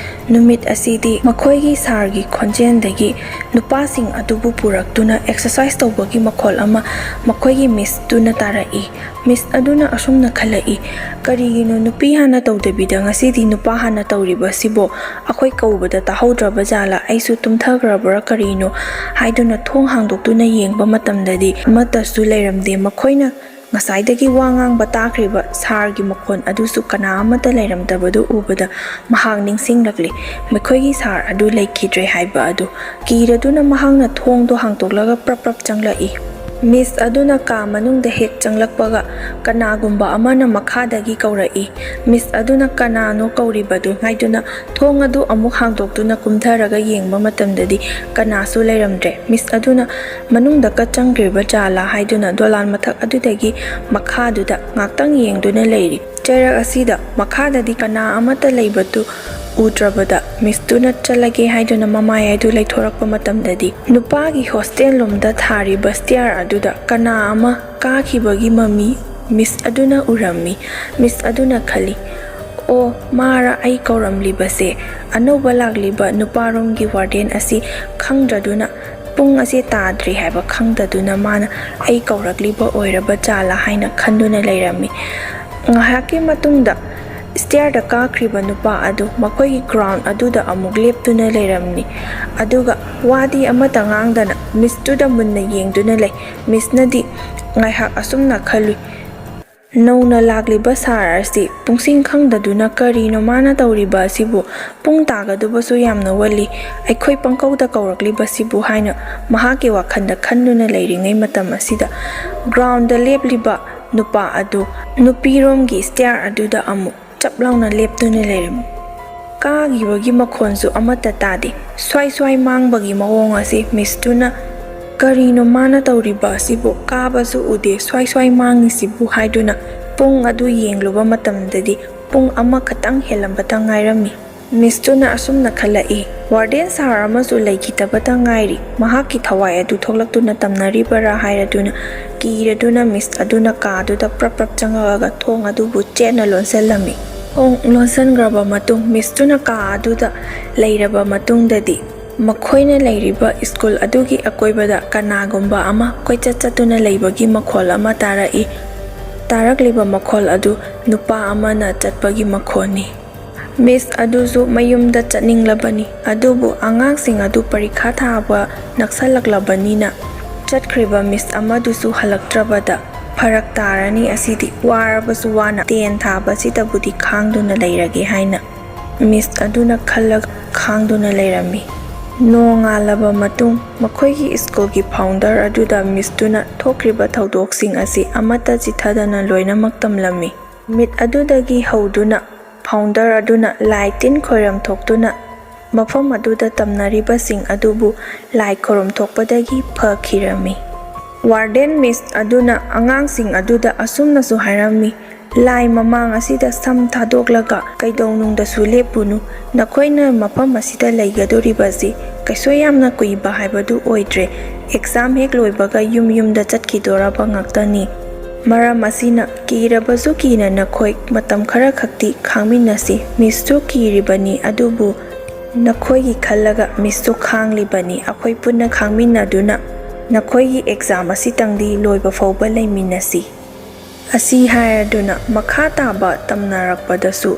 ꯅꯨꯃꯤꯠ ꯑꯁꯤꯗꯤ ꯃꯈꯣꯏꯒꯤ ꯁꯥꯔꯒꯤ ꯈꯣꯟꯖꯦꯜꯗꯒꯤ ꯅꯨꯄꯥꯁꯤꯡ ꯑꯗꯨꯕꯨ ꯄꯨꯔꯛꯇꯨꯅ ꯑꯦꯛꯁꯔꯁꯥꯏꯁ ꯇꯧꯕꯒꯤ ꯃꯈꯣꯜ ꯑꯃ ꯃꯈꯣꯏꯒꯤ ꯃꯤꯁꯇꯨꯅ ꯇꯥꯔꯛꯏ꯫ ꯃꯤꯁ ꯑꯗꯨꯅ ꯑꯁꯨꯝꯅ ꯈꯜꯂꯛꯏ, "ꯀꯔꯤꯒꯤꯅꯣ ꯅꯨꯄꯤ ꯍꯥꯟꯅ ꯇꯧꯗꯕꯤꯗ ꯉꯁꯤꯗꯤ ꯅꯨꯄꯥ ꯍꯥꯟꯅ ꯇꯧꯔꯤꯕꯁꯤꯕꯣ? ꯑꯩꯈꯣꯏ ꯀꯧꯕꯗ ꯇꯥꯍꯧꯗ꯭ꯔꯕ ꯖꯥꯠꯂꯥ? ꯑꯩꯁꯨ ꯇꯨꯝꯊꯈ꯭ꯔꯕ꯭ꯔꯥ ꯀꯔꯤꯅꯣ?" ꯍꯥꯏꯗꯨꯅ ꯊꯣꯡ ꯍꯥꯡꯗꯣꯛꯇꯨꯅ ꯌꯦꯡꯕ ꯃꯇꯝꯗꯗꯤ ꯑꯃꯠꯇꯁꯨ ꯂꯩꯔꯝꯗꯦ꯫ ꯃꯈꯣꯏꯅ ꯉꯁꯥꯏꯗꯒꯤ ꯋꯥ ꯉꯥꯡꯕ ꯇꯥꯈ꯭ꯔꯤꯕ ꯁꯥꯔꯒꯤ ꯃꯈꯣꯟ ꯑꯗꯨꯁꯨ ꯀꯅꯥ ꯑꯃꯠꯇ ꯂꯩꯔꯝꯗꯕꯗꯨ ꯎꯕꯗ ꯃꯍꯥꯛ ꯅꯤꯡꯁꯤꯡꯂꯛꯂꯤ, ꯃꯈꯣꯏꯒꯤ ꯁꯥꯔ ꯑꯗꯨ ꯂꯩꯈꯤꯗ꯭ꯔꯦ ꯍꯥꯏꯕ ꯑꯗꯨ꯫ ꯀꯤꯔꯗꯨꯅ ꯃꯍꯥꯛꯅ ꯊꯣꯡꯗꯣ ꯍꯥꯡꯗꯣꯛꯂꯒ ꯄ꯭ꯔꯞ ꯄ꯭ꯔꯞ ꯆꯪꯂꯛꯏ꯫ ꯃꯤꯁ ꯑꯗꯨꯅ ꯀꯥ ꯃꯅꯨꯡꯗ ꯍꯦꯛ ꯆꯪꯂꯛꯄꯒ ꯀꯅꯥꯒꯨꯝꯕ ꯑꯃꯅ ꯃꯈꯥꯗꯒꯤ ꯀꯧꯔꯛꯏ꯫ ꯃꯤꯁ ꯑꯗꯨꯅ "ꯀꯅꯥꯅꯣ ꯀꯧꯔꯤꯕꯗꯨ?" ꯍꯥꯏꯗꯨꯅ ꯊꯣꯡ ꯑꯗꯨ ꯑꯃꯨꯛ ꯍꯥꯡꯗꯣꯛꯇꯨꯅ ꯀꯨꯝꯊꯔꯒ ꯌꯦꯡꯕ ꯃꯇꯝꯗꯗꯤ ꯀꯅꯥꯁꯨ ꯂꯩꯔꯝꯗ꯭ꯔꯦ꯫ ꯃꯤꯁ ꯑꯗꯨꯅ "ꯃꯅꯨꯡꯗ ꯀꯠ ꯆꯪꯈ꯭ꯔꯤꯕ ꯖꯥꯠꯂꯥ?" ꯍꯥꯏꯗꯨꯅ ꯗꯣꯂꯥꯟ ꯃꯊꯛ ꯑꯗꯨꯗꯒꯤ ꯃꯈꯥꯗꯨꯗ ꯉꯥꯛꯇꯪ ꯌꯦꯡꯗꯨꯅ ꯂꯩꯔꯤ꯫ ꯆꯩꯔꯛ ꯑꯁꯤꯗ ꯃꯈꯥꯗꯗꯤ ꯀꯅꯥ ꯑꯃꯠꯇ ꯂꯩꯕꯗꯨ ꯎꯗ꯭ꯔꯕꯗ ꯃꯤꯁꯇꯨꯅ ꯆꯠꯂꯒꯦ ꯍꯥꯏꯗꯨꯅ ꯃꯃꯥꯏ ꯑꯗꯨ ꯂꯩꯊꯣꯔꯛꯄ ꯃꯇꯝꯗꯗꯤ ꯅꯨꯄꯥꯒꯤ ꯍꯣꯁꯇꯦꯜ ꯂꯣꯝꯗ ꯊꯥꯔꯤꯕ ꯁ꯭ꯇꯤꯌꯥꯔ ꯑꯗꯨꯗ ꯀꯅꯥ ꯑꯃ ꯀꯥꯈꯤꯕꯒꯤ ꯃꯃꯤ ꯃꯤꯁ ꯑꯗꯨꯅ ꯎꯔꯝꯃꯤ꯫ ꯃꯤꯁ ꯑꯗꯨꯅ ꯈꯜꯂꯤ, "ꯑꯣ, ꯃꯥꯔ ꯑꯩ ꯀꯧꯔꯝꯂꯤꯕꯁꯦ?" ꯑꯅꯧꯕ ꯂꯥꯛꯂꯤꯕ ꯅꯨꯄꯥꯔꯣꯝꯒꯤ ꯋꯥꯔꯗꯦꯟ ꯑꯁꯤ ꯈꯪꯗ꯭ꯔꯗꯨꯅ ꯄꯨꯡ ꯑꯁꯦ ꯇꯥꯗ꯭ꯔꯤ ꯍꯥꯏꯕ ꯈꯪꯗꯗꯨꯅ ꯃꯥꯅ ꯑꯩ ꯀꯧꯔꯛꯂꯤꯕ ꯑꯣꯏꯔꯕ ꯖꯥꯠꯂꯥ ꯍꯥꯏꯅ ꯈꯟꯗꯨꯅ ꯂꯩꯔꯝꯃꯤ꯫ ꯉꯥꯏꯍꯥꯛꯀꯤ ꯃꯇꯨꯡꯗ ꯁ꯭ꯇꯤꯌꯔꯗ ꯀꯥꯈ꯭ꯔꯤꯕ ꯅꯨꯄꯥ ꯑꯗꯨ ꯃꯈꯣꯏꯒꯤ ꯒ꯭ꯔꯥꯎꯟ ꯑꯗꯨꯗ ꯑꯃꯨꯛ ꯂꯦꯞꯇꯨꯅ ꯂꯩꯔꯝꯃꯤ꯫ ꯑꯗꯨꯒ ꯋꯥꯗꯤ ꯑꯃꯠꯇ ꯉꯥꯡꯗꯅ ꯃꯤꯁꯇꯨꯗ ꯃꯨꯟꯅ ꯌꯦꯡꯗꯨꯅ ꯂꯩ꯫ ꯃꯤꯁꯅꯗꯤ ꯉꯥꯏꯍꯥꯛ ꯑꯁꯨꯝꯅ ꯈꯜꯂꯨꯏ, "ꯅꯧꯅ ꯂꯥꯛꯂꯤꯕ ꯁꯥꯔ ꯑꯁꯤ ꯄꯨꯡꯁꯤꯡ ꯈꯪꯗꯗꯨꯅ ꯀꯔꯤꯅꯣ ꯃꯥꯅ ꯇꯧꯔꯤꯕ ꯑꯁꯤꯕꯨ? ꯄꯨꯡ ꯇꯥꯒꯗꯕꯁꯨ ꯌꯥꯝꯅ ꯋꯥꯠꯂꯤ, ꯑꯩꯈꯣꯏ ꯄꯪꯀꯧꯗ ꯀꯧꯔꯛꯂꯤꯕꯁꯤꯕꯨ?" ꯍꯥꯏꯅ ꯃꯍꯥꯛꯀꯤ ꯋꯥꯈꯜꯗ ꯈꯟꯗꯨꯅ ꯂꯩꯔꯤꯉꯩ ꯃꯇꯝ ꯑꯁꯤꯗ ꯒ꯭ꯔꯥꯎꯟꯗ ꯂꯦꯞꯂꯤꯕ ꯅꯨꯄꯥ ꯑꯗꯨ ꯅꯨꯄꯤꯔꯣꯝꯒꯤ ꯁ꯭ꯇꯤꯌꯥꯔ ꯑꯗꯨꯗ ꯑꯃꯨꯛ ꯆꯞ ꯂꯥꯎꯅ ꯂꯦꯞꯇꯨꯅ ꯂꯩꯔꯝꯃꯤ꯫ ꯀꯥꯈꯤꯕꯒꯤ ꯃꯈꯣꯟꯁꯨ ꯑꯃꯠꯇ ꯇꯥꯗꯦ꯫ ꯁ꯭ꯋꯥꯏ ꯁ꯭ꯋꯥꯏ ꯃꯥꯡꯕꯒꯤ ꯃꯑꯣꯡ ꯑꯁꯤ ꯃꯤꯁꯇꯨꯅ "ꯀꯔꯤꯅꯣ ꯃꯥꯅ ꯇꯧꯔꯤꯕ ꯑꯁꯤꯕꯨ? ꯀꯥꯕꯁꯨ ꯎꯗꯦ, ꯁ꯭ꯋꯥꯏ ꯁ꯭ꯋꯥꯏ ꯃꯥꯡꯉꯤꯁꯤꯕꯨ?" ꯍꯥꯏꯗꯨꯅ ꯄꯨꯡ ꯑꯗꯨ ꯌꯦꯡꯂꯨꯕ ꯃꯇꯝꯗꯗꯤ ꯄꯨꯡ ꯑꯃꯈꯛꯇꯪ ꯍꯦꯜꯂꯝꯕꯇ ꯉꯥꯏꯔꯝꯃꯤ꯫ ꯃꯤꯁꯇꯨꯅ ꯑꯁꯨꯝꯅ ꯈꯜꯂꯛꯏ, "ꯋꯥꯔꯗꯦꯟ ꯁꯥꯔ ꯑꯃꯁꯨ ꯂꯩꯈꯤꯗꯕꯇ ꯉꯥꯏꯔꯤ, ꯃꯍꯥꯛꯀꯤ ꯊꯋꯥꯏ ꯑꯗꯨ ꯊꯣꯛꯂꯛꯇꯨꯅ ꯇꯝꯅꯔꯤꯕꯔꯥ?" ꯍꯥꯏꯔꯗꯨꯅ ꯀꯤꯔꯗꯨꯅ ꯃꯤꯁ ꯑꯗꯨꯅ ꯀꯥꯗꯨꯗ ꯄ꯭ꯔꯞ ꯄ꯭ꯔꯞ ꯆꯪꯉꯛꯑꯒ ꯊꯣꯡ ꯑꯗꯨꯕꯨ ꯆꯦꯠꯅ ꯂꯣꯟꯁꯤꯜꯂꯝꯃꯤ꯫ ꯊꯣꯡ ꯂꯣꯟꯁꯤꯟꯈ꯭ꯔꯕ ꯃꯇꯨꯡ ꯃꯤꯁꯇꯨꯅ ꯀꯥ ꯑꯗꯨꯗ ꯂꯩꯔꯕ ꯃꯇꯨꯡꯗꯗꯤ ꯃꯈꯣꯏꯅ ꯂꯩꯔꯤꯕ ꯁ꯭ꯀꯨꯜ ꯑꯗꯨꯒꯤ ꯑꯀꯣꯏꯕꯗ ꯀꯅꯥꯒꯨꯝꯕ ꯑꯃ ꯀꯣꯏꯆꯠ ꯆꯠꯇꯨꯅ ꯂꯩꯕꯒꯤ ꯃꯈꯣꯜ ꯑꯃ ꯇꯥꯔꯛꯏ꯫ ꯇꯥꯔꯛꯂꯤꯕ ꯃꯈꯣꯜ ꯑꯗꯨ ꯅꯨꯄꯥ ꯑꯃꯅ ꯆꯠꯄꯒꯤ ꯃꯈꯣꯜꯅꯤ꯫ ꯃꯤꯁ ꯑꯗꯨꯁꯨ ꯃꯌꯨꯝꯗ ꯆꯠꯅꯤꯡꯂꯕꯅꯤ, ꯑꯗꯨꯕꯨ ꯑꯉꯥꯡꯁꯤꯡ ꯑꯗꯨ ꯄꯔꯤꯈꯥ ꯊꯥꯕ ꯅꯛꯁꯜꯂꯛꯂꯕꯅꯤꯅ ꯆꯠꯈ꯭ꯔꯤꯕ ꯃꯤꯁ ꯑꯃꯗꯨꯁꯨ ꯍꯜꯂꯛꯇ꯭ꯔꯕꯗ ꯐꯔꯛ ꯇꯥꯔꯅꯤ꯫ ꯑꯁꯤꯗꯤ ꯋꯥꯔꯕꯁꯨ ꯋꯥꯅ ꯇꯦꯟ ꯊꯥꯕꯁꯤꯗꯕꯨꯗꯤ ꯈꯥꯡꯗꯨꯅ ꯂꯩꯔꯒꯦ ꯍꯥꯏꯅ ꯃꯤꯁ ꯑꯗꯨꯅ ꯈꯜꯂꯒ ꯈꯥꯡꯗꯨꯅ ꯂꯩꯔꯝꯃꯤ꯫ ꯅꯣꯡꯉꯥꯜꯂꯕ ꯃꯇꯨꯡ, ꯃꯈꯣꯏꯒꯤ ꯁ꯭ꯀꯨꯜꯒꯤ ꯐꯥꯎꯟꯗꯔ ꯑꯗꯨꯗ ꯃꯤꯁꯇꯨꯅ ꯊꯣꯛꯈ꯭ꯔꯤꯕ ꯊꯧꯗꯣꯛꯁꯤꯡ ꯑꯁꯤ ꯑꯃꯠꯇ ꯆꯤꯠꯊꯗꯅ ꯂꯣꯏꯅꯃꯛ ꯇꯝꯂꯝꯃꯤ꯫ ꯅꯨꯃꯤꯠ ꯑꯗꯨꯗꯒꯤ ꯍꯧꯗꯨꯅ ꯐꯥꯎꯟꯗꯔ ꯑꯗꯨꯅ ꯂꯥꯏ ꯇꯤꯟ ꯈꯣꯏꯔꯝ ꯊꯣꯛꯇꯨꯅ ꯃꯐꯝ ꯑꯗꯨꯗ ꯇꯝꯅꯔꯤꯕꯁꯤꯡ ꯑꯗꯨꯕꯨ ꯂꯥꯏ ꯈꯣꯏꯔꯝ ꯊꯣꯛꯄꯗꯒꯤ ꯐꯈꯤꯔꯝꯃꯤ꯫ ꯋꯥꯔꯗꯦꯟ ꯃꯤꯁ ꯑꯗꯨꯅ ꯑꯉꯥꯡꯁꯤꯡ ꯑꯗꯨꯗ ꯑꯁꯨꯝꯅꯁꯨ ꯍꯥꯏꯔꯝꯃꯤ, "ꯂꯥꯏ ꯃꯃꯥꯡ ꯑꯁꯤꯗ ꯁꯝ ꯊꯥꯗꯣꯛꯂꯒ ꯀꯩꯗꯧꯅꯨꯡꯗꯁꯨ ꯂꯦꯞꯄꯨꯅꯨ꯫ ꯅꯈꯣꯏꯅ ꯃꯐꯝ ꯑꯁꯤꯗ ꯂꯩꯒꯗꯧꯔꯤꯕꯁꯤ ꯀꯩꯁꯨ ꯌꯥꯝꯅ ꯀꯨꯏꯕ ꯍꯥꯏꯕꯗꯨ ꯑꯣꯏꯗ꯭ꯔꯦ꯫ ꯑꯦꯛꯖꯥꯝ ꯍꯦꯛ ꯂꯣꯏꯕꯒ ꯌꯨꯝ ꯌꯨꯝꯗ ꯆꯠꯈꯤꯗꯣꯔꯕ ꯉꯥꯛꯇꯅꯤ꯫ ꯃꯔꯝ ꯑꯁꯤꯅ ꯀꯤꯔꯕꯁꯨ ꯀꯤꯅ ꯅꯈꯣꯏ ꯃꯇꯝ ꯈꯔ ꯈꯛꯇꯤ ꯈꯥꯡꯃꯤꯟꯅꯁꯤ꯫ ꯃꯤꯁꯁꯨ ꯀꯤꯔꯤꯕꯅꯤ, ꯑꯗꯨꯕꯨ ꯅꯈꯣꯏꯒꯤ ꯈꯜꯂꯒ ꯃꯤꯁꯁꯨ ꯈꯥꯡꯂꯤꯕꯅꯤ꯫ ꯑꯩꯈꯣꯏ ꯄꯨꯟꯅ ꯈꯥꯡꯃꯤꯟꯅꯗꯨꯅ ꯅꯈꯣꯏꯒꯤ ꯑꯦꯛꯖꯥꯝ ꯑꯁꯤꯇꯪꯗꯤ ꯂꯣꯏꯕ ꯐꯥꯎꯕ ꯂꯩꯃꯤꯟꯅꯁꯤ"꯫ ꯑꯁꯤ ꯍꯥꯏꯔꯗꯨꯅ ꯃꯈꯥ ꯇꯥꯕ ꯇꯝꯅꯔꯛꯄꯗꯁꯨ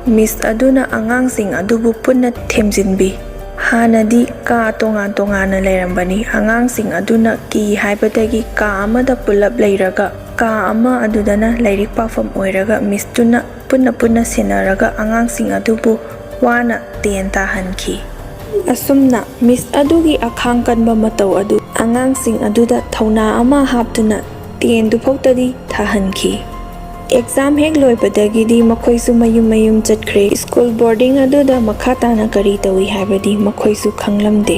ꯃꯤꯁ ꯑꯗꯨꯅ ꯑꯉꯥꯡꯁꯤꯡ ꯑꯗꯨꯕꯨ ꯄꯨꯟꯅ ꯊꯦꯝꯖꯤꯟꯕꯤ꯫ ꯍꯥꯟꯅꯗꯤ ꯀꯥ ꯇꯣꯉꯥꯟ ꯇꯣꯉꯥꯟꯅ ꯂꯩꯔꯝꯕꯅꯤ꯫ ꯑꯉꯥꯡꯁꯤꯡ ꯑꯗꯨꯅ ꯀꯤ ꯍꯥꯏꯕꯗꯒꯤ ꯀꯥ ꯑꯃꯗ ꯄꯨꯂꯞ ꯂꯩꯔꯒ, ꯀꯥ ꯑꯃ ꯑꯗꯨꯗꯅ ꯂꯥꯏꯔꯤꯛ ꯄꯥꯐꯝ ꯑꯣꯏꯔꯒ ꯃꯤꯁꯇꯨꯅ ꯄꯨꯟꯅ ꯄꯨꯟꯅ ꯁꯦꯟꯅꯔꯒ ꯑꯉꯥꯡꯁꯤꯡ ꯑꯗꯨꯕꯨ ꯋꯥꯅ ꯇꯦꯟ ꯇꯥꯍꯟꯈꯤ꯫ ꯑꯁꯨꯝꯅ ꯃꯤꯁ ꯑꯗꯨꯒꯤ ꯑꯈꯥꯡ ꯀꯟꯕ ꯃꯇꯧ ꯑꯗꯨ ꯑꯉꯥꯡꯁꯤꯡ ꯑꯗꯨꯗ ꯊꯧꯅꯥ ꯑꯃ ꯍꯥꯞꯇꯨꯅ ꯇꯦꯟꯗꯨ ꯐꯥꯎꯇꯗꯤ ꯊꯥꯍꯟꯈꯤ꯫ ꯑꯦꯛꯖꯥꯝ ꯍꯦꯛ ꯂꯣꯏꯕꯗꯒꯤꯗꯤ ꯃꯈꯣꯏꯁꯨ ꯃꯌꯨꯝ ꯃꯌꯨꯝ ꯆꯠꯈ꯭ꯔꯦ꯫ ꯁ꯭ꯀꯨꯜ ꯕꯣꯔꯗꯤꯡ ꯑꯗꯨꯗ ꯃꯈꯥ ꯇꯥꯅ ꯀꯔꯤ ꯇꯧꯏ ꯍꯥꯏꯕꯗꯤ ꯃꯈꯣꯏꯁꯨ ꯈꯪꯂꯝꯗꯦ꯫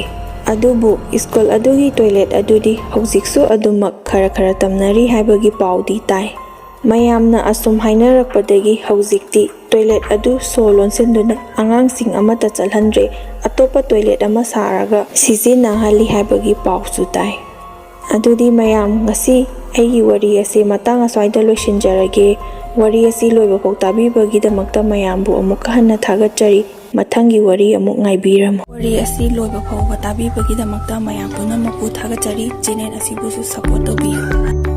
ꯑꯗꯨꯕꯨ ꯁ꯭ꯀꯨꯜ ꯑꯗꯨꯒꯤ ꯇꯣꯏꯂꯦꯠ ꯑꯗꯨꯗꯤ ꯍꯧꯖꯤꯛꯁꯨ ꯑꯗꯨꯃꯛ ꯈꯔ ꯈꯔ ꯇꯝꯅꯔꯤ ꯍꯥꯏꯕꯒꯤ ꯄꯥꯎꯗꯤ ꯇꯥꯏ꯫ ꯃꯌꯥꯝꯅ ꯑꯁꯨꯝ ꯍꯥꯏꯅꯔꯛꯄꯗꯒꯤ ꯍꯧꯖꯤꯛꯇꯤ ꯇꯣꯏꯂꯦꯠ ꯑꯗꯨ ꯁꯣ ꯂꯣꯟꯁꯤꯟꯗꯨꯅ ꯑꯉꯥꯡꯁꯤꯡ ꯑꯃꯠꯇ ꯆꯠꯍꯟꯗ꯭ꯔꯦ, ꯑꯇꯣꯞꯄ ꯇꯣꯏꯂꯦꯠ ꯑꯃ ꯁꯥꯔꯒ ꯁꯤꯖꯤꯟꯅꯍꯜꯂꯤ ꯍꯥꯏꯕꯒꯤ ꯄꯥꯎꯁꯨ ꯇꯥꯏ꯫ ꯑꯗꯨꯗꯤ ꯃꯌꯥꯝ, ꯉꯁꯤ ꯑꯩꯒꯤ ꯋꯥꯔꯤ ꯑꯁꯤ ꯃꯇꯥꯡ ꯑꯁ꯭ꯋꯥꯏꯗ ꯂꯣꯏꯁꯤꯟꯖꯔꯒꯦ꯫ ꯋꯥꯔꯤ ꯑꯁꯤ ꯂꯣꯏꯕ ꯐꯥꯎ ꯇꯥꯕꯤꯕꯒꯤꯗꯃꯛꯇ ꯃꯌꯥꯝꯕꯨ ꯑꯃꯨꯛꯀ ꯍꯟꯅ ꯊꯥꯒꯠꯆꯔꯤ꯫ ꯃꯊꯪꯒꯤ ꯋꯥꯔꯤ ꯑꯃꯨꯛ ꯉꯥꯏꯕꯤꯔꯝꯃꯨ꯫ ꯋꯥꯔꯤ ꯑꯁꯤ ꯂꯣꯏꯕ ꯐꯥꯎꯕ ꯇꯥꯕꯤꯕꯒꯤꯗꯃꯛꯇ ꯃꯌꯥꯝ ꯄꯨꯝꯅꯃꯛꯄꯨ ꯊꯥꯒꯠꯆꯔꯤ꯫ ꯆꯦꯅꯦꯜ ꯑꯁꯤꯕꯨꯁꯨ ꯁꯄꯣꯔꯠ ꯇꯧꯕꯤꯌꯨ꯫